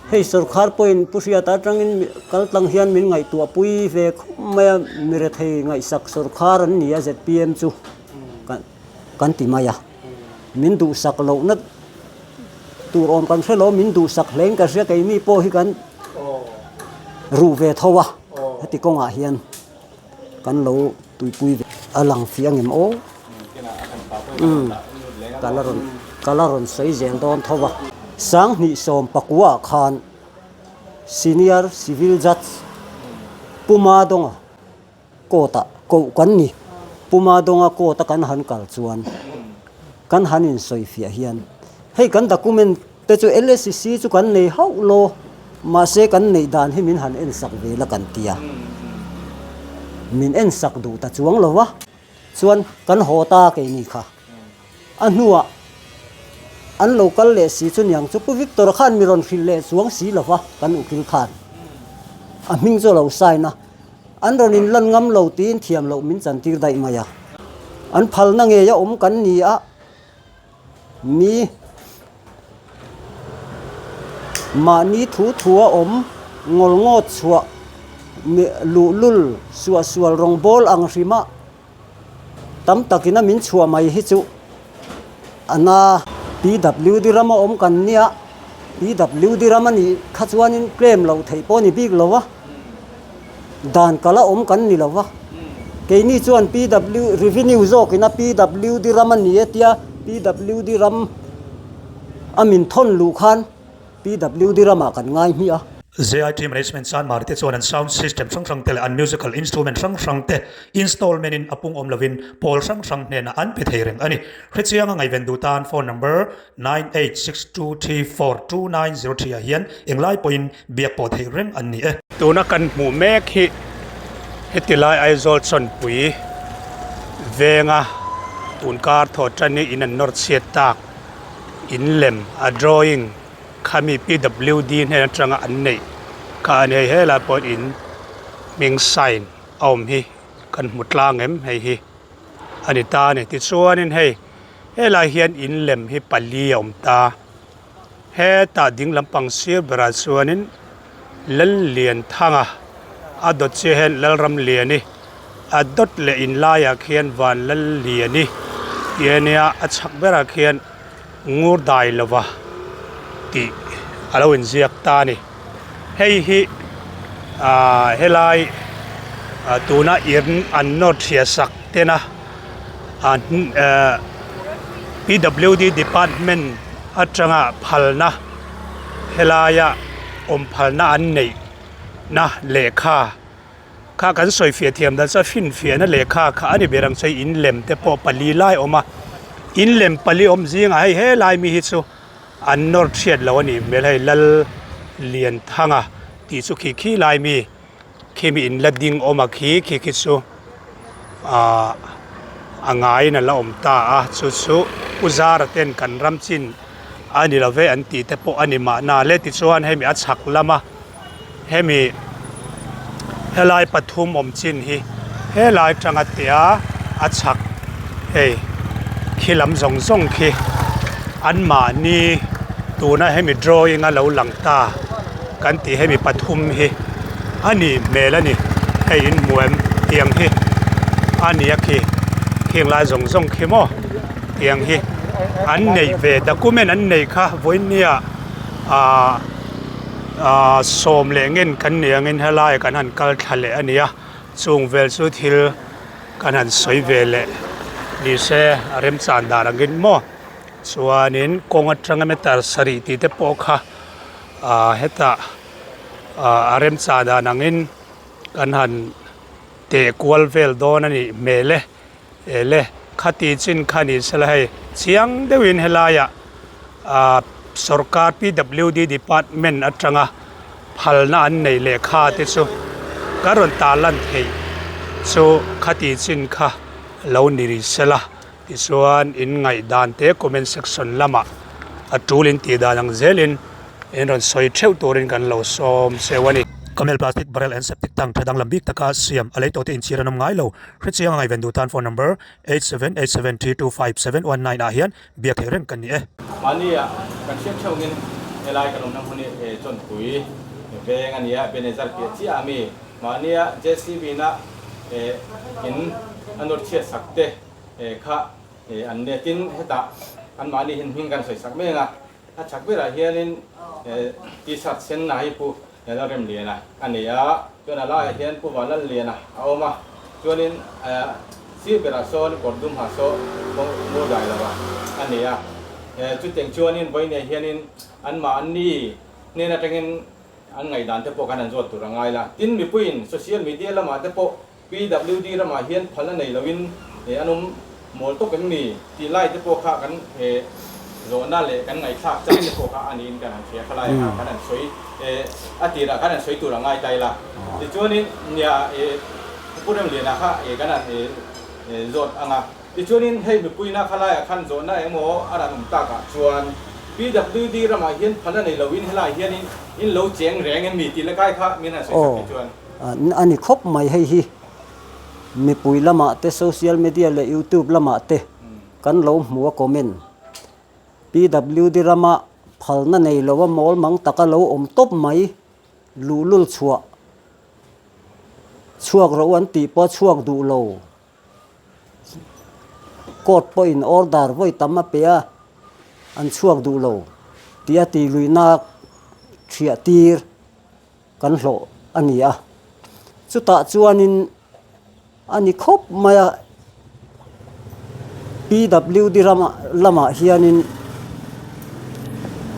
Hei sorkar pawhin Pu Hriata atangin kaltlang hian min ngaihtuahpui ve khawp mai a, mirethei ngaihsak sorkar an ni a zpm chu kan ti mai a. Min duhsak lohna tur awm kan hre lo, min duhsak hlein ka hria keini pawh hi kan ruh ve tho a heti kawngah hian. Kan lo tuipui ve a lang fiah ngem aw. Umm ka la rawn ka la rawn sawi zel dawn tho a. Sanghnih 18 ah khan Senior Civil Judge Pu Madawnga court ah koh kan ni. Pu Madawnga court a kan han kal chuan kan han insawi fiah hian hei kan document Te chu LSCC chu kan nei hauh lo, mahse kan neih dan hi min han ensak ve la kan ti a, min ensak duh ta chuang lo va, chuan kan haw ta keini kha. A hnuah an lo kal leh si chu niang chu Pu Victor khan mi rawn hrilh leh chuang si lo va, kan ukil khan a hming chu a lo sign a, an rawn inlan ngam lo tiin thiam loh min chantir daih mai a, an phalna ngei a awm kan ni a. Mi mahni thu thua awm ngawl ngawt chhuah luhlul suahsual rawngbâwl ang hrima tam takina min chhuah mai hi chu a na. PWD rama awm kan nia, PWD ram a nih kha chuanin claim loh theih pawh a ni bik lo a. Dan kala awm kan ni lo va, keini chuan PW revenue zawkina PWD ram a ni e tia PWD ram a min thawn luh khan PWD ramah kan ngai hmiah a. ZIT Management Chanmar te chuan an sound system hrang hrang te leh an musical instrument hrang hrang te installment in a pung awm lovin pawl hrang hrang hnenah an pe thei reng a ni. Hrechianga ngaihven duh tan phone number 9862342903 ah hian englai pawhin biak pawh theih reng an ni e. Tuna kan hmuh mek hi heti lai Aizawl Chawnpui venga tunkar thaw tan hi in an nawr chhiat tak in lem a drawing khami PWD hnen atanga an neih kha a ni hei helai pawh in hming sign a awm hi kan hmu tlang em hei hi a ni ta a ni tichuanin hei. Helai hian in lem hi pali a awm ta. Hetah ding lampang sir berah chuanin Lallianthanga a dawt chiah hian Lalramliani a dawt leh in laiah khian Vanlalliani tih a nia a chhak berah khian Ngurdailova tih a lo inziak ta a ni. Hei hi ah helai tuna in an nawr chhiah sak tena. PWD department atanga phalna helaia awm phalna an neih na lehkha kha kan sawi fiah thiam dan chuan finfiahna lehkha kha a ni ber ang chu in lem te pawh pali lai a awm a in lem pali awm zingah hei helai mi hi chu an nawr chhiat loh a nih hmel hei lal Lianthanga tih chu khi khi lai mi. Khi mi in la ding awm a khi khi khi chu ahh a ngaiin a la awm ta a chu chu Pu Zara ten kan ram chin a ni lo ve an tih te pawh a ni mahna le tichuan hemi a chhak lama hemi helai pathum awm chin hi helai tanga tia a chhak hei khi lam zawng zawng khi anmahni tuna hemi drawing a lo lang ta. Kan tih hemi pathum hi a nih hmel a ni hei in hmu em tiang hi a ni a khi khing lai zawng zawng khi maw tiang hi an neih ve document an neih kha vawinia ah ah sawm leh ngen kan ni angin helai kan han kal thla leh a ni a chung vel chu thil kan han sawi ve leh ni se a remchan dan angin maw chuanin kawng atanga meter sarih tih te pawh kha. Ahh hetah ahh a remchah dan angin kan han teh kual vel dawn a nih hmel e ele khati chin kha ni sela hei chiang deuhin helaiah ahh sawrkar PWD department atanga phalna an nei lehkha te chu ka rawn tarlan theih chu khati chin kha lo ni rih sela. Tichuan in ngaihdan te comment section lamah a tul in tih dan ang zelin in rawn sawi theuh turin kan lo sawm cheu a ni. Camel plastic barrel and septic tank tha danglam bik taka siam a lei tawhte inchhir an awm ngai lo. Hrechiang a ngaihven duh tan phone number 8787325719 ah hian biak theih reng kan ni e. Mahnia kan hriat theuh angin. Helai kan awmna hmun hi Chawnpui veng a nia, Ebenezer piah chiah a mi. Mahnia JCB na in a nawr chhiat sak te kha an nia. Tin, hetah anmahni hian hming kan sawi sak mek a, a chhak berah hianin T-shirt sen na hi Pu Lalremliana a ni a, chuan a laiah hian Pu Vanlalliana a awm a, chuanin sir berah sawn kawr dum ha saw maw dai lo a a ni a. Chutiang chuanin vawiinah hianin anmahni hnen atangin an ngaihdan te pawh khan an zawt tur a ngai la. Tin, mipuiin social media lamah te pawh PWD ramah hian phalna nei loin an awm mawl tawk em ni tih lai te pawh kha kan zawhna leh kan ngaihthlak chang te pawh kha a niin kan han hria. Khalai ah khan an sawi a tirah khan an sawi tur a ngai ta ila. Tichuanin nia Pu Remliana kha kan han zawt ang a. Tichuanin hei mipuina khalaiah khan zawhna engemaw a rawn awm takah chuan PWD ramah hian phalna nei loin helaiah hianin in lo cheng reng em ni tih lekai kha min han sawi sak te chuan. A ni khawp mai hei hi mipui lamah te social media leh youtube lamah te kan lo hmu a comment PWD rama phalna nei lo a mawl mang taka lo awm tawp mai luhlul chhuah chhuak rawh u an tih pawh a chhuak duh lo. Court pawhin order vawi tam a pe a, an chhuak duh lo tih a tih luihna thiah tir kan hlawh a ni a. Chutah chuanin a ni khawp mai a, PWD ramah lamah hianin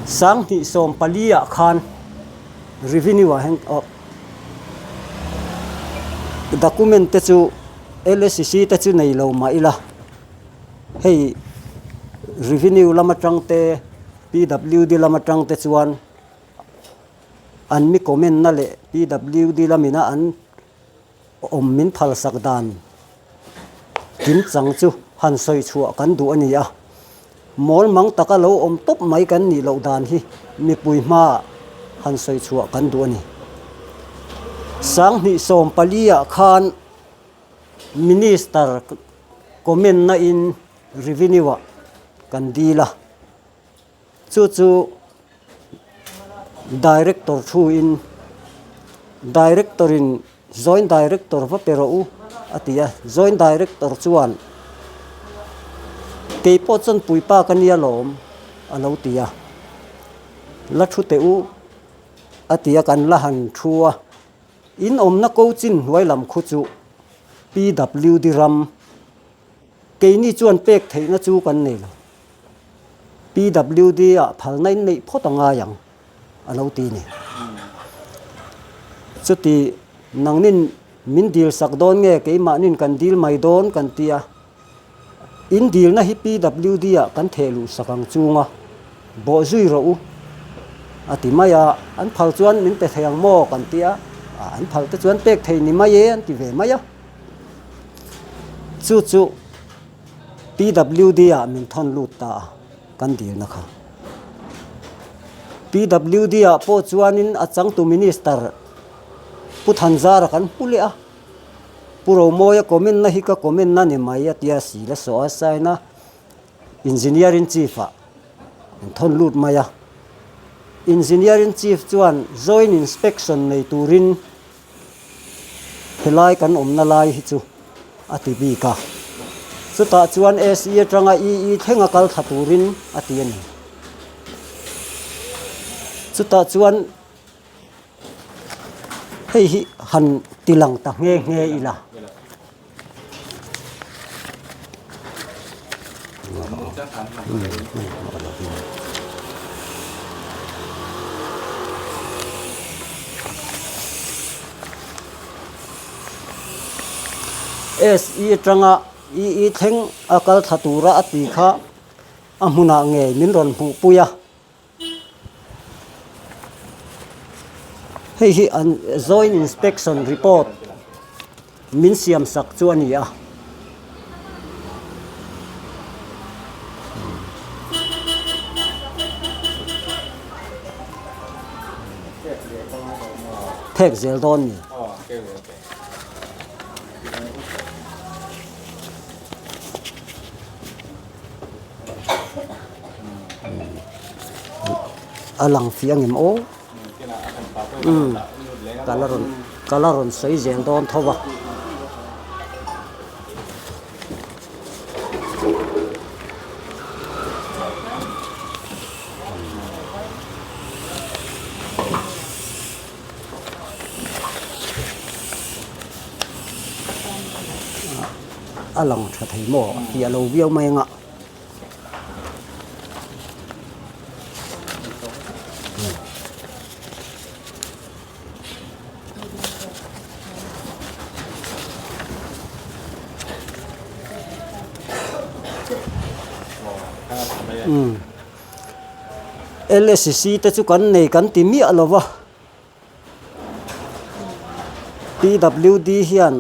sanghnih 14 ah khan revenue ah hian document te chu LSCC te chu nei lo mah ila hei revenue lam atang te PWD lam atang te chuan an mi comment na leh PWD lamina an awm min phal sak dan kimchang chu han sawi chhuah kan duh a ni a, mawl mang taka lo awm tawp mai kan nih loh dan hi mipui hmaah han sawi chhuah kan duh a ni. 2014 ah khan Minister comment na in revenue ah kan dil a, chu chu Director thu in Director in Joint Director va pe rawh u a ti a, Joint Director chuan kei pawh chuan puipa ka nia lawm a lo ti a, la thu teh u a ti a kan la han thu a. In awmna ko chin hnuai lam khu chu PWD ram, keini chuan pek theihna chu kan nei lo. PWD ah phalna in neih phawt a ngai ang a lo ti ni. Chuti nangnin min dil sak dawn nge keimahnin kan dil mai dawn kan ti a. In dilna hi PWD ah kan theh luh sak ang chunga bawh zui rawh u a ti mai a, an phal chuan min pe thei ang maw kan ti a, an phal te chuan pek thei ni mai e an ti ve mai a. Chu chu PWD ah min thawn lut ta a kan dilna kha. PWD ah pawh chuanin a changtu Minister Pu Thanzara kan hmu leh a. Pu Romawia comment na hi ka comment na ni mai a tia si la saw a sign a, Engineer in Chief ah an thawn lut mai a. Engineer in Chief chuan Joint Inspection nei turin helai kan awmna lai hi chu a ti bik a. Chutah chuan SE atanga EE thlenga kal thla turin a ti a ni. Chutah chuan. Hei hi han ti lang ta nghe nghe ila. SE atanga EE thleng a kal thla tura a ti kha a hmunah ngei min rawn hmuhpui a. Hei hi an joint inspection report min siam sak chu a ni a. Phek zel dawn ni. A lang fiah ngem aw. Umm ka la rawn ka la rawn sawi zel dawn tho a. A lang tha thei maw a fiah lo viau mai ang a. LSC te chu kan nei kan ti miah lo va PWD hian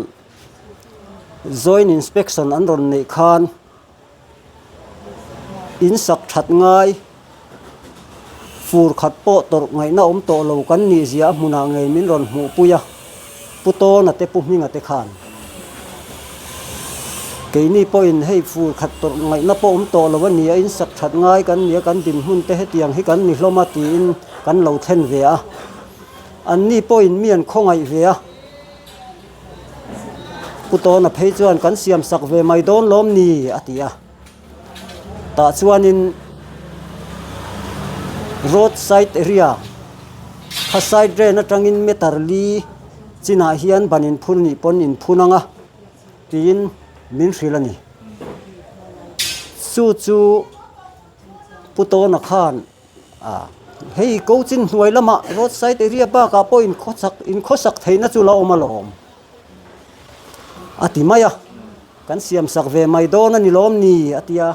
joint inspection an rawn neih khan. In sak that ngai, fur khat pawh tawrh ngaihna awm tawh lo kan nih zia a hmunah ngei min rawn hmuhpui a, Pu Tawna te Pu Hminga te khan. Keini pawhin hei fur khat tawrh ngaihna pawh awm tawh lo a ni a, in sak that ngai kan ni a, kan dinhmun te hetiang hi kan ni hlawm a tiin kan lo thlen ve a. Anni pawhin mi an khawngaih ve a. Pu Tawna phei chuan kan siam sak ve mai dawn lawm ni a ti a. Tah chuanin road side area kha side drain atangin meter li chinah hian ban inphun nih pawn inphun ang a tiin min hrilh a ni. Chu chu Pu Tawna khan A, hei Cochin hnuai lamah road side area bakah pawh inkhawchak inkhawsak theihna chu la awm alawm a ti mai a, kan siamsak ve mai dawn a ni lawm ni a ti a,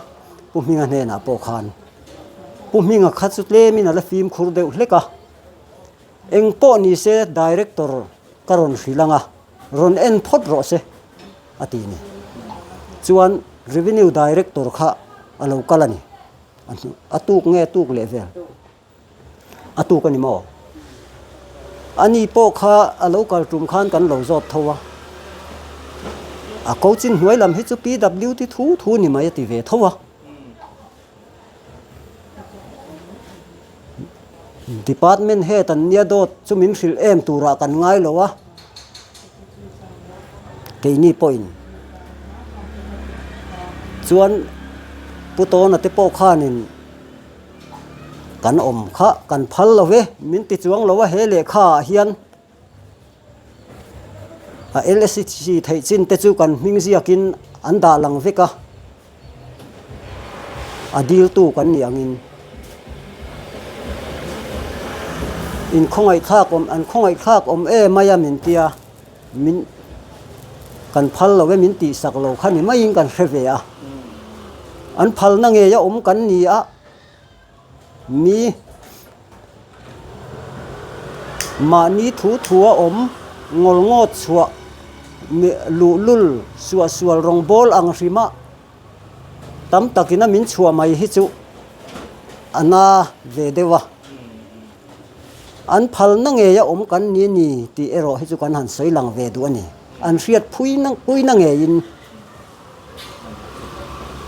Pu Hminga hnenah pawh khan Pu Hminga kha chu tlemin a la fimkhur deuh hlek a, eng pawh ni se director ka rawn hrilh ang a, rawn en phawt rawh se a ti ni. Chuan revenue director kha a lo kal a ni. A tuk nge tuk leh vel? A tuk a ni maw? Ani pawh kha a lo kal tum khan kan lo zawt tho a. A ko chin hnuai lam hi chu PWD thu thu ni mai a ti ve tho a. Department head an nia dawt chu min hrilh em turah kan ngai lo a. Keini pawhin chuan Pu Tawna te pawh khanin kan awm kha kan phal lo ve, min ti chuang lo a he lehkha ah hian a LSC theih chin te chu kan hming ziakin an dah lang vek a. A diltu kan nih angin inkhawngaihthlak awm an khawngaihthlak awm em mai a min tia min kan phal lo e min tihsak lo kha ni maiin kan hre ve a an phalna ngei a awm kan ni a. Mi mahni thu thua awm ngawl ngawt chhuah luhlul suahsual rawngbâwl ang hrima tam takina min chhuah mai hi chu a na ve deuh a. An phalna ngeia awm kan ni a ni tih erawh hi chu kan han sawi lang ve duh a ni. An hriat phuina ngeiin.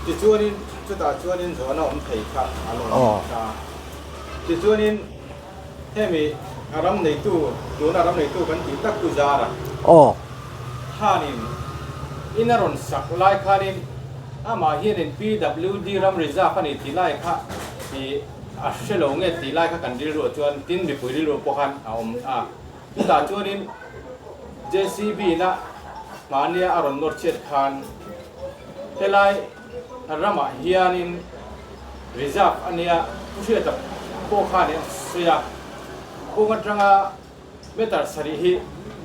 Tichuanin chutah chuanin zawhna awm thei kha a lo awm ta. Tichuanin hemi a ram neitu, tuna ram neitu kan tih tak chu Zara khanin in a rawn sak lai khanin amah hianin PWD ram reserve a ni tih lai kha ih a hre lo nge tih lai kha kan rilruah chuan tin mipui rilruah pawh khan a awm a. Chutah chuanin JCB na hmania a rawn nawr chhiat khan helai ramah hianin reserve a nia Pu Hriata pawh khan a sawi a, kawng atanga meter sarih hi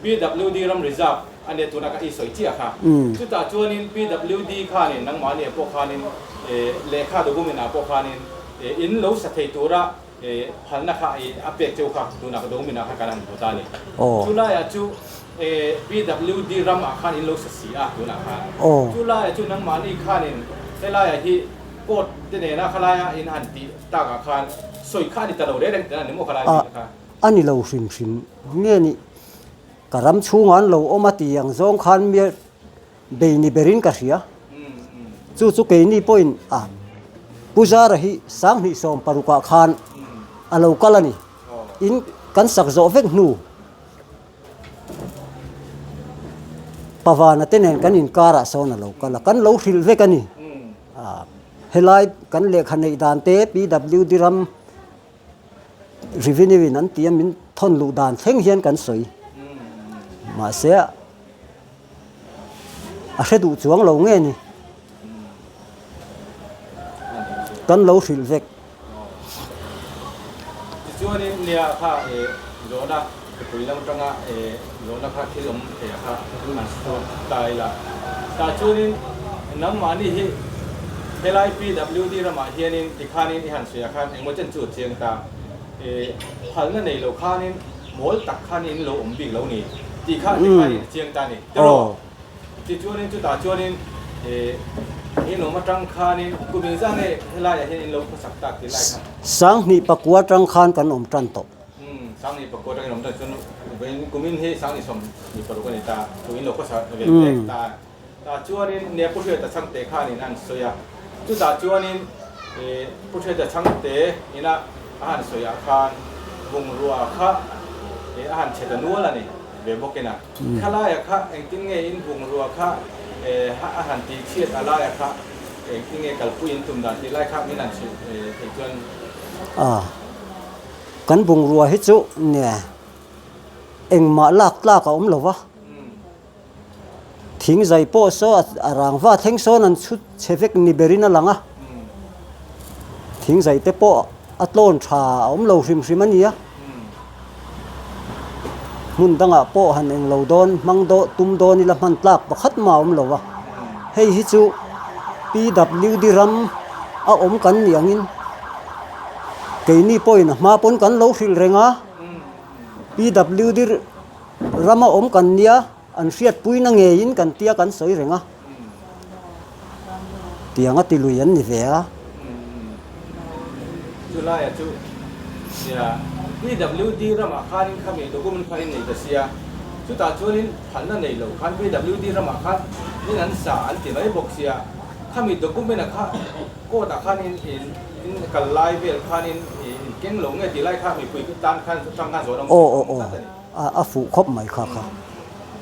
PWD ram reserve a nia tuna ka i sawi chiah kha. Chutah chuanin PWD khanin nangmahni pawh khanin lehkha document ah pawh khanin in lo sa thei tura Phalna kha a pek cheu kha tunah ka dominah khan kan han hmu ta a ni. Chu laiah chu PWD ramah khan in lo sa si a tunah khan. Chu laiah chu nangmahni khanin helaiah hi court te nena khalaia in han tih takah khan sawi kha a ni ta lo reng reng tihna a ni maw khalai bik kha? A ni lo hrim hrim nge ni ka ram chhungah an lo awm a ti ang zawng khan mi Bei ni berin ka hria. Chu chu keini pawhin a Pu Zara hi 2016 ah khan. A lo kal a ni. In kan sak zawh vek hnu Pavana te nen kan inkarah sawn a lo kal a, kan lo hrilh vek a ni. Helai kan lehkha neih dan te PWD ram revenue in an ti a min thawn luh dan thleng hian kan sawi. Mahse a hre duh chuang lo nge ni. Kan lo hrilh vek. Tichuanin nia kha zawhna mipui lam atanga zawhna kha thil awm thei a kha an sut ta ila. Tah chuanin nangmahni hi helai PWD ramah hianin tikhanin i han sawi ah khan engmaw chen chu a chiang ta. Phalna nei lo khanin mawl tak khan in lo awm bik lo ni tih kha tikhanin a chiang ta a ni. Tiraw? Tichuanin chutah chuanin in awm atang khanin kum engzah nge helaiah hian in lo khawsak tak tih lai khan. Sanghnih pakua atang khan kan awm tan tawh. Umm Sanghnih pakua atangin awm tan chuan vawiin kumin hi Sanghnih 25 a ni ta, chu in lo khawsak ve mek ta. Tah chuanin nia Pu Hriata Chhangte khanin an sawi a, chutah chuanin Pu Hriata Chhangte ina a han sawiah khan bungrua kha a han chhe ta nual a ni ve bawkin a. Khalaia kha engtin nge in bungrua kha a han tih chhiat a laia kha engtin nge kalpui in tum dan tih lai kha min han chhilh theih chuan. A, kan bungrua hi chu nge engmah lak tlak a awm lo va, thing zai pawh saw a rangva thleng sawn an chhut chhe vek ni berin a lang a, thing zai te pawh a tlawn tha a awm lo hrim hrim a nia. Hmun dangah pawh han eng lo dawn hmang daw tum dawn ila hman tlak pakhat mah a awm lo a, hei hi chu PWD ram a awm kan nih angin keini pawhin a hma pawn kan lo hrilh reng a, PWD ram a awm kan nia an hriatpuina ngeiin kan tia kan sawi reng a, tiang a ti lui an ni ve a. Chulaiah chu nia PWD ramah khanin khami document kha in nei ta sia, chutah chuanin phalna nei lo khan PWD ramah khan in an sa an ti mai bawk sia, khami document a kha court ah khan in in kal lai vel khanin in keng lo nge tih lai kha mipui tan khan tang khan zawh awm tlat a ni. A fuh khawp mai kha kha.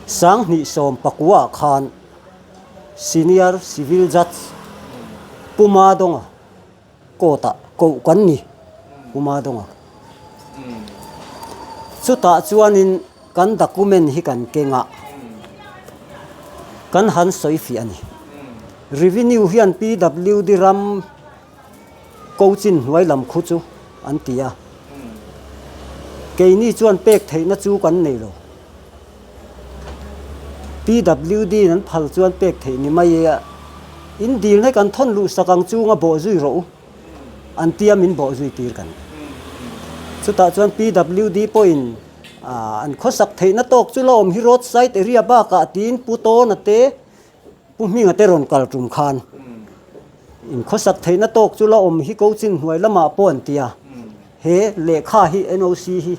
2019 ah khan Senior Civil Judge Pu Madonga court ah koh kan ni Pu Madonga. Chutah chuanin kan document hi kan keng a, kan han sawi fiah a ni. Revenue hian PWD ram ko chin hnuai lam khu chu an ti a, keini chuan pek theihna chu kan nei lo. PWD in an phal chuan pek theih ni mai e a, in dil na kan thawn luh sak ang chunga bawh zui rawh u an tia min bawh zui tir kan. Chutah chuan PWD pawhin an khawsak theihna tawk chu la awm hi road side area bakah tiin Pu Tawna te Pu Hminga te rawn kal tum khan in khawsak theihna tawk chu la awm hi ko chin hnuai lamah pawh an ti a, he lehkha hi NOC hi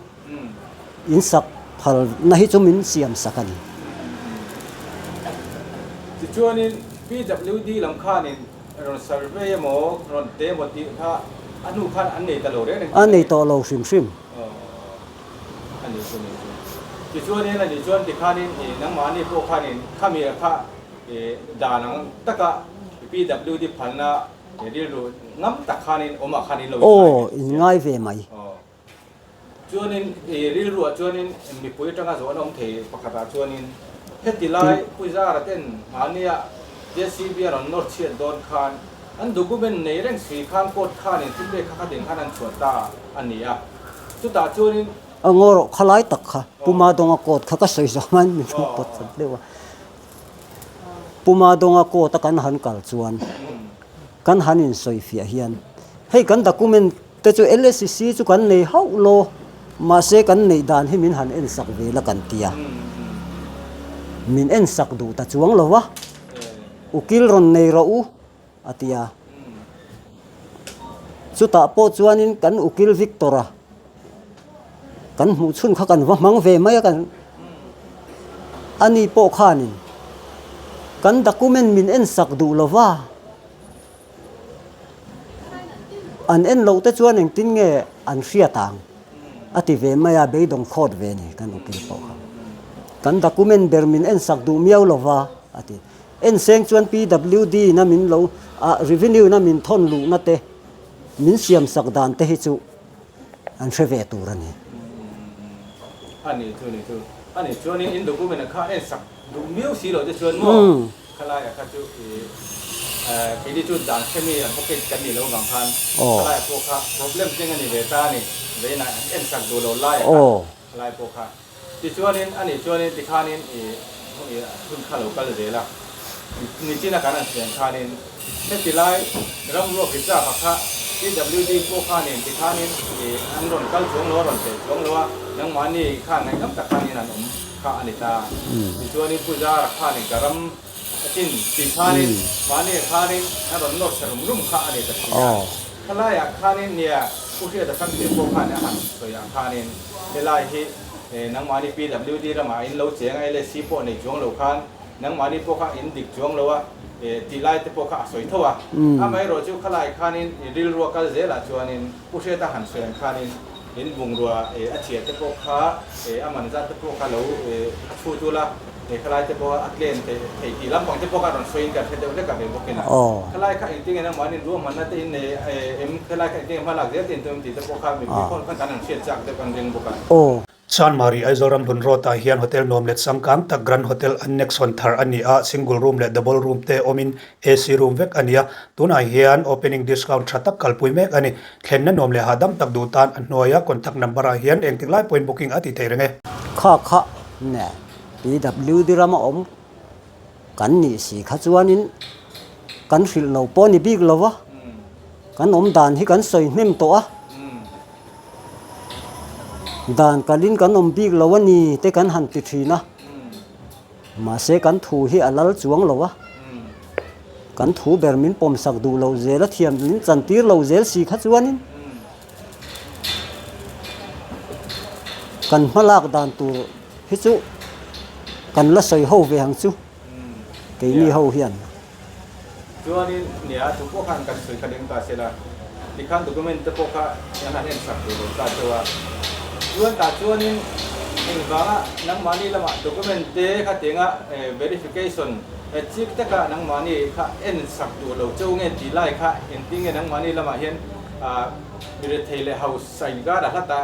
in sak phalna hi chu min siam sak a ni. Tichuanin PWD lam khanin rawn survey emaw rawn te emaw tih kha a hnu khan an nei ta lo reng reng A nei tawh lo hrim hrim. A ni chu ni chu. Tichuanin a nih chuan tikhanin i nangmahni pawh khanin khami kha i dan ang taka PWD phalna i rilru ngam tak khanin awmah khan in lo inngai ve. Aw, inngai ve mai. Aw. Chuanin i rilruah chuanin mipui atanga zawhna awm thei pakhatah chuanin heti lai Puzara ten mahnia JCB a rawn nawr chhiat dawn khan an document nei reng si khan court khanin thupek kha khatin khan an chhuah ta a ni a. Chutah chuanin. A ngaw rawh kha lai tak kha Pu Madonga court kha ka sawi zawh hmain min lo pawt chat deuh a. Pu Madonga court a kan han kal chuan kan han insawi fiah hian hei kan document te chu LSCC chu kan nei hauh lo mahse kan neih dan hi min han ensak ve la kan ti a. Min ensak duh ta chuang lo va, ukil rawn nei rawh u. a ti a. Chutah pawh chuanin kan ukil Victor-a kan hmuh chhun kha kan va hmang ve mai a kan ani pawh khanin kan document min en sak duh lo va. An en loh te chuan engtin nge an hriat ang a ti ve mai a, beidawng khawt ve ni kan ukil pawh kha. Kan document ber min en sak duh miau lo va a ti. En seng chuan PWD na min lo ah revenue na min thawn luhna te min siam sak dan te hi chu an hre ve tur a ni. A ni chu ni chu. A ni chuanin in document kha en sak duh miau si lo te chuan maw khalai ah kha chu i keini chu dan hre mi advocate kan nih loh vang khan khalai ah pawh kha problem teng a ni ve ta a ni. Veinah en sak duh lo lai ah kha khalai pawh kha. Tichuanin, ani chuanin tikhanin i i hun kha lo kal zel a. Nichina kan han siam khanin heti lai ram ruak reserve ah kha PWD pawh khanin tikhanin i an rawn kal chuang lo a, rawn tel chuang lo a, nangmahni khan ngaihnam tak khanin an awm kha a ni ta. Tichuanin Pu Zara khanin ka ram a chin tih khanin mahni ah khanin a rawn nawr chhe rum rum kha a ni ta si a. Khalaiah khanin nia Pu Hriata Thangte pawh khan a han sawi ang khanin helai hi nangmahni PWD ramah in lo cheng a, LSC pawh nei chuang lo khan nangmahni pawh kha in dik chuang lo a tih lai te pawh kha a sawi tho a. Amaherawh chu khalai khanin rilrua kal zelah chuanin Pu Hriata han sawi ang khanin in bungrua a chhia te pawh kha a man zat te pawh kha lo chhut ula khalai te pawh a tlen thei tih lampang te pawh kha rawn sawiin kan hre deuh hlek a ve bawkin a. Khalai kha engtin nge nangmahni ruahmanna te in nei em khalai kha engtin nge hma lak zel te in tum tih te pawh kha mipui khawn khan kan han hriat chak deuh kan ring bawk a. Chanmari Aizawl Ramhlun Road ah hian hotel nuam leh changkang tak Grand Hotel Annex hawn thar a ni a, single room leh double room te awmin AC room vek a ni a, tunah hian opening discount tha tak kalpui mek a ni. Thlenna nuam leh hahdam tak duh tan a hnuaia contact number ah hian engtik lai pawhin booking a ti thei reng e. Kha kha nge PWD rama awm kan nih si kha chuanin kan hrilh lo pawh a ni bik lo va, kan awm dan hi kan sawi hnem tawh a. Dan kalin kan awm bik lo a ni te kan han ti thin a, mahse kan thu hi a lal chuang lo a, kan thu ber min pawmsak duh loh zel a thiam min chantir lo zel si kha chuanin kan hmalak dan tur hi chu kan la sawi ho ve ang chu keini ho hian. Chuanin nia chu pawh khan kan sawi kha ding ta sela, tikhan document te pawh kha an han en sak duh lo ta chauh a. Chuan tah chuanin engvanga nangmahni lamah document te kha tianga verification chik taka nangmahni kha en sak duh lo chauh nge tih lai kha engtin nge nangmahni lamah hian mi rethei leh hausa inkar a hlat a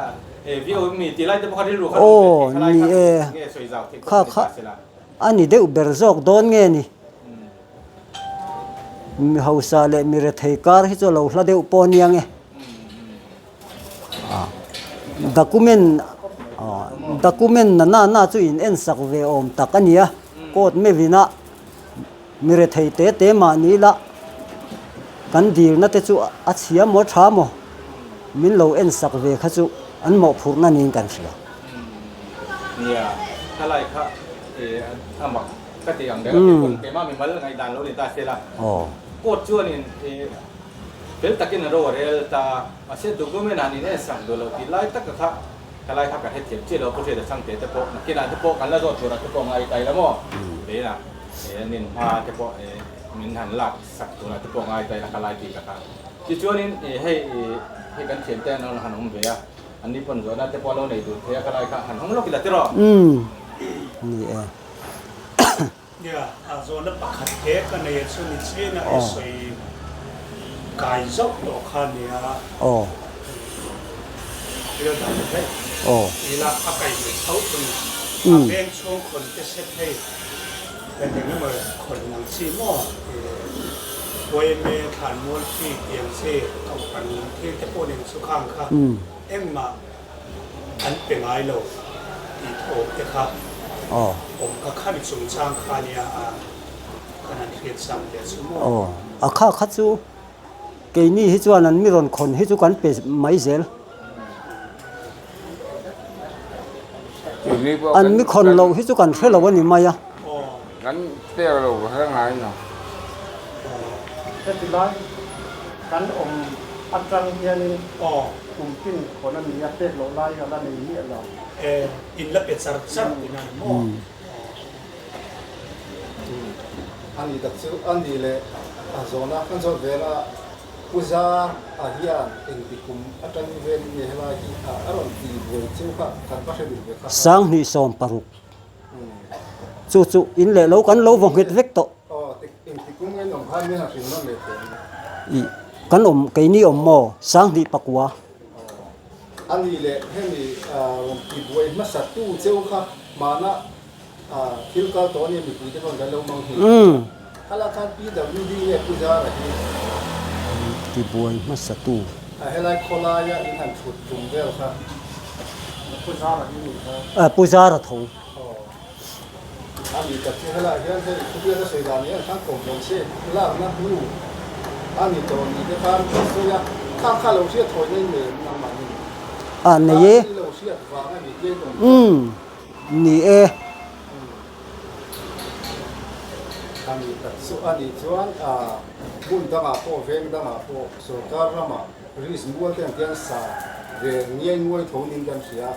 viau em mi tih lai te pawh kha rilru kha duh ve tih kha lai kha nge sawi zau theih pawh ni ta sela. A ni deuh ber zawk dawn nge ni? Mi hausa leh mi rethei kar hi chu a lo hla deuh pawh a nia nge. Document document na na na chu in en sak ve awm tak a nia. Court meuhin a mi rethei te te mahni la kan dilna te chu a chhia maw tha maw min lo en sak ve kha chu an mawhphurhna niin kan hria. Nia, khalai kha a mak ka ti ang reng a, kei pawn keimah mimal ngaihdan lo ni ta se la. Court chuanin fel takin an ro a rel ta a, mahse document ah nin en sak duh lo tih lai taka kha khalai kha ka hrethiam chiah lo, Pu Hriata Chhangte te pawh nakinah te pawh kan la zawt turah te pawh ngai tai la maw? Tiin a nin hma te pawh min han lak sak turah te pawh ngai tai la khalai bik a kha. Tichuanin hei hei kan thiante an han awm ve a. An ni pawn zawhna te pawh lo nei duh thei a, khalai kha han hawng lawk ila tiraw? Umm ni e. Nia, a zawhna pakhat te ka nei a chu ni chin a i sawi kai zauh tawh kha nia. Aw. Thil dang daih. Aw. Ila a kai ve tho chu ni. A veng chhung khawn te set hei. Kan eng emaw khawn ang chi maw yma thlanmual chi tiang chi kohhran lam thil te pawh nen chu khang kha engmah an pe ngai lo tih thawm te kha awm kha khami chungchang kha nia a kan han hriat chang leh chu maw. Aw a kha kha chu Keini hi chuan an mi rawn khawn hi chu kan pe mai zel. An mi khawn loh hi chu kan hre lo a ni mai a. Kan pek lo ka hre ngai lo. Heti lai kan awm atang hianin kum tin khawn a ni a, pek loh lai a la nei miah lo. In la pe char char tih a ni maw? A ni tak chu a ni leh a zawhna kan zawt vel a. Pu Zar a hian engti kum atangin velin nge helai hi a rawn ti buai cheu kha kan va hre duh ve kha. 2016 Chu chu in leh lo kan lo vaw nghet vek tawh. Aw engti kum nge in awm khan min han hrilh nawn leh teh ang. I kan awm keini awm maw 2009. Aw a ni leh hemi rawn ti buai hmasa tu cheu kha hmana Thil kal tawh ania mipui te pawn kan lo mang hnih a. Khala khan PWD nge Pu Zara hi? Ti buai hmasa tu. A helai khawlaia in han thut tum vel kha Pu Zara hi nih kha. Pu Zara tho. Aw. A ni tak chu helaiah hian hei khawvel a sawi dan hian khan kawmhlawn se lakna hnu a ni tawh ni te khan ka sawi a, kha kha lo hriat thawi na in nei em nangmah ni? A nei e. Kha i lo hriat vang a ni tia in awm kha. Umm. Ni e. A ni tak chu a nih chuan hmun dangah pawh veng dangah pawh sorkar ramah risk mual te ang tiang sa ve ngiai nguai tho nin kan hria.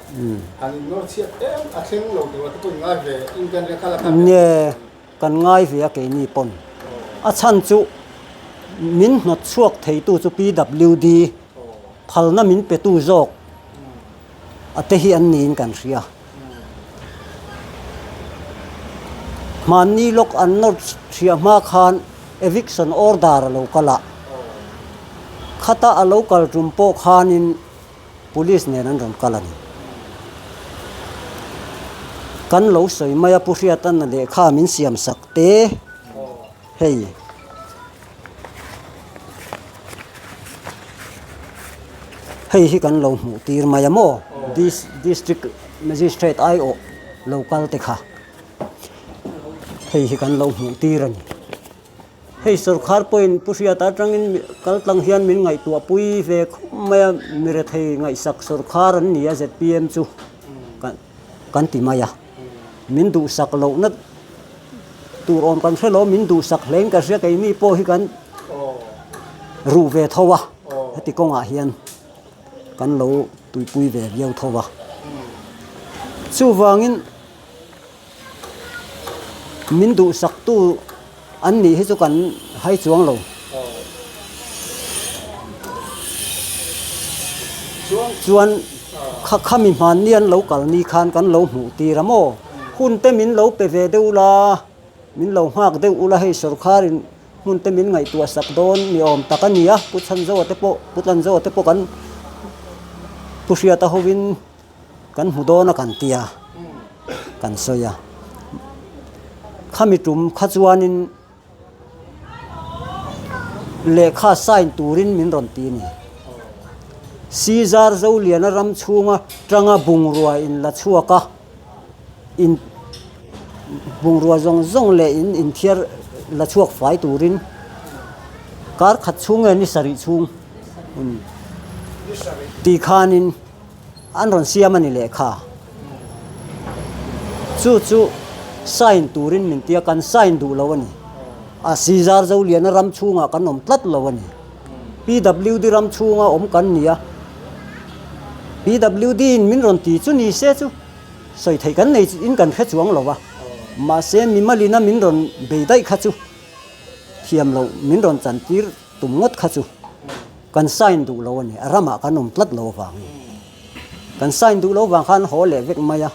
Han in nawr chhiat em a thleng lo tur a te pawh in ngai ve in kan ria kha la kha ve. Nge kan ngai ve a keini pawn. A chhan chu min hnawt chhuak theitu chu PWD phalna min petu zawk a te hi an niin kan hria. Hmanni lawk an nawr chhiah hma khan eviction order a lo kal a, khata a lo kal tum pawh khanin police nen an rawn kal a ni. Kan lo sawi mai a Pu Hriatana lehkha min siam sak te hei. Hei hi kan lo hmuh tir mai a maw District Magistrate aiawh lo kal te kha hei hi kan lo hmuh tir a ni. Hei sorkar pawhin Pu Hriata atangin kal tlang hian min ngaihtuah pui ve khawp mai a, mi rethei ngaihsak sorkar an ni a zpm chu kan ti mai a. Min duhsak lohna tur awm kan hre lo, min duhsak hlein ka hria keini pawh hi kan ruh ve tho a, heti kawngah hian kan lo tuipui ve viau tho a. Chuvangin min duhsaktu an nih hi chu kan hai chuang lo. Chuan kha khami hmanni an lo kal ni khan kan lo hmuh tir a maw? Hun te min lo pe ve deuh la, min lo nghak deuh ula hei sorkharin hmun te min ngaihtuah sak dawn ni awm tak a ni a, Pu Chhanzoa te pawh Pu Tlanzoa te pawh kan Pu Hriata hovin kan hmu dawn a kan tia kan sawi a. Khami tum kha chuanin. Lehkha sign turin min rawn ti a ni. Caesar Zoliana ram chhunga tanga bungrua in la chhuak a, in bungrua zawng zawng leh in inthiar la chhuak fai turin kar khat chhung nge ni sarih chhung ti khanin An rawn siam a ni lehkha. Chu chu sign turin min tia kan sign duh lo a ni. A Caesar Zoliana ram chhungah kan awm tlat lo a ni. PWD ram chhunga awm kan ni a. PWD in min rawn ti chu ni se chu sawi theih kan nei in kan hre chuang lo a. Mahse mimalina min rawn bei daih kha chu thiam loh min rawn chantir tum ngawt kha chu. Kan sign duh lo a ni, a ramah kan awm tlat lo avangin. Kan sign duh lo vang khan haw leh vek mai a.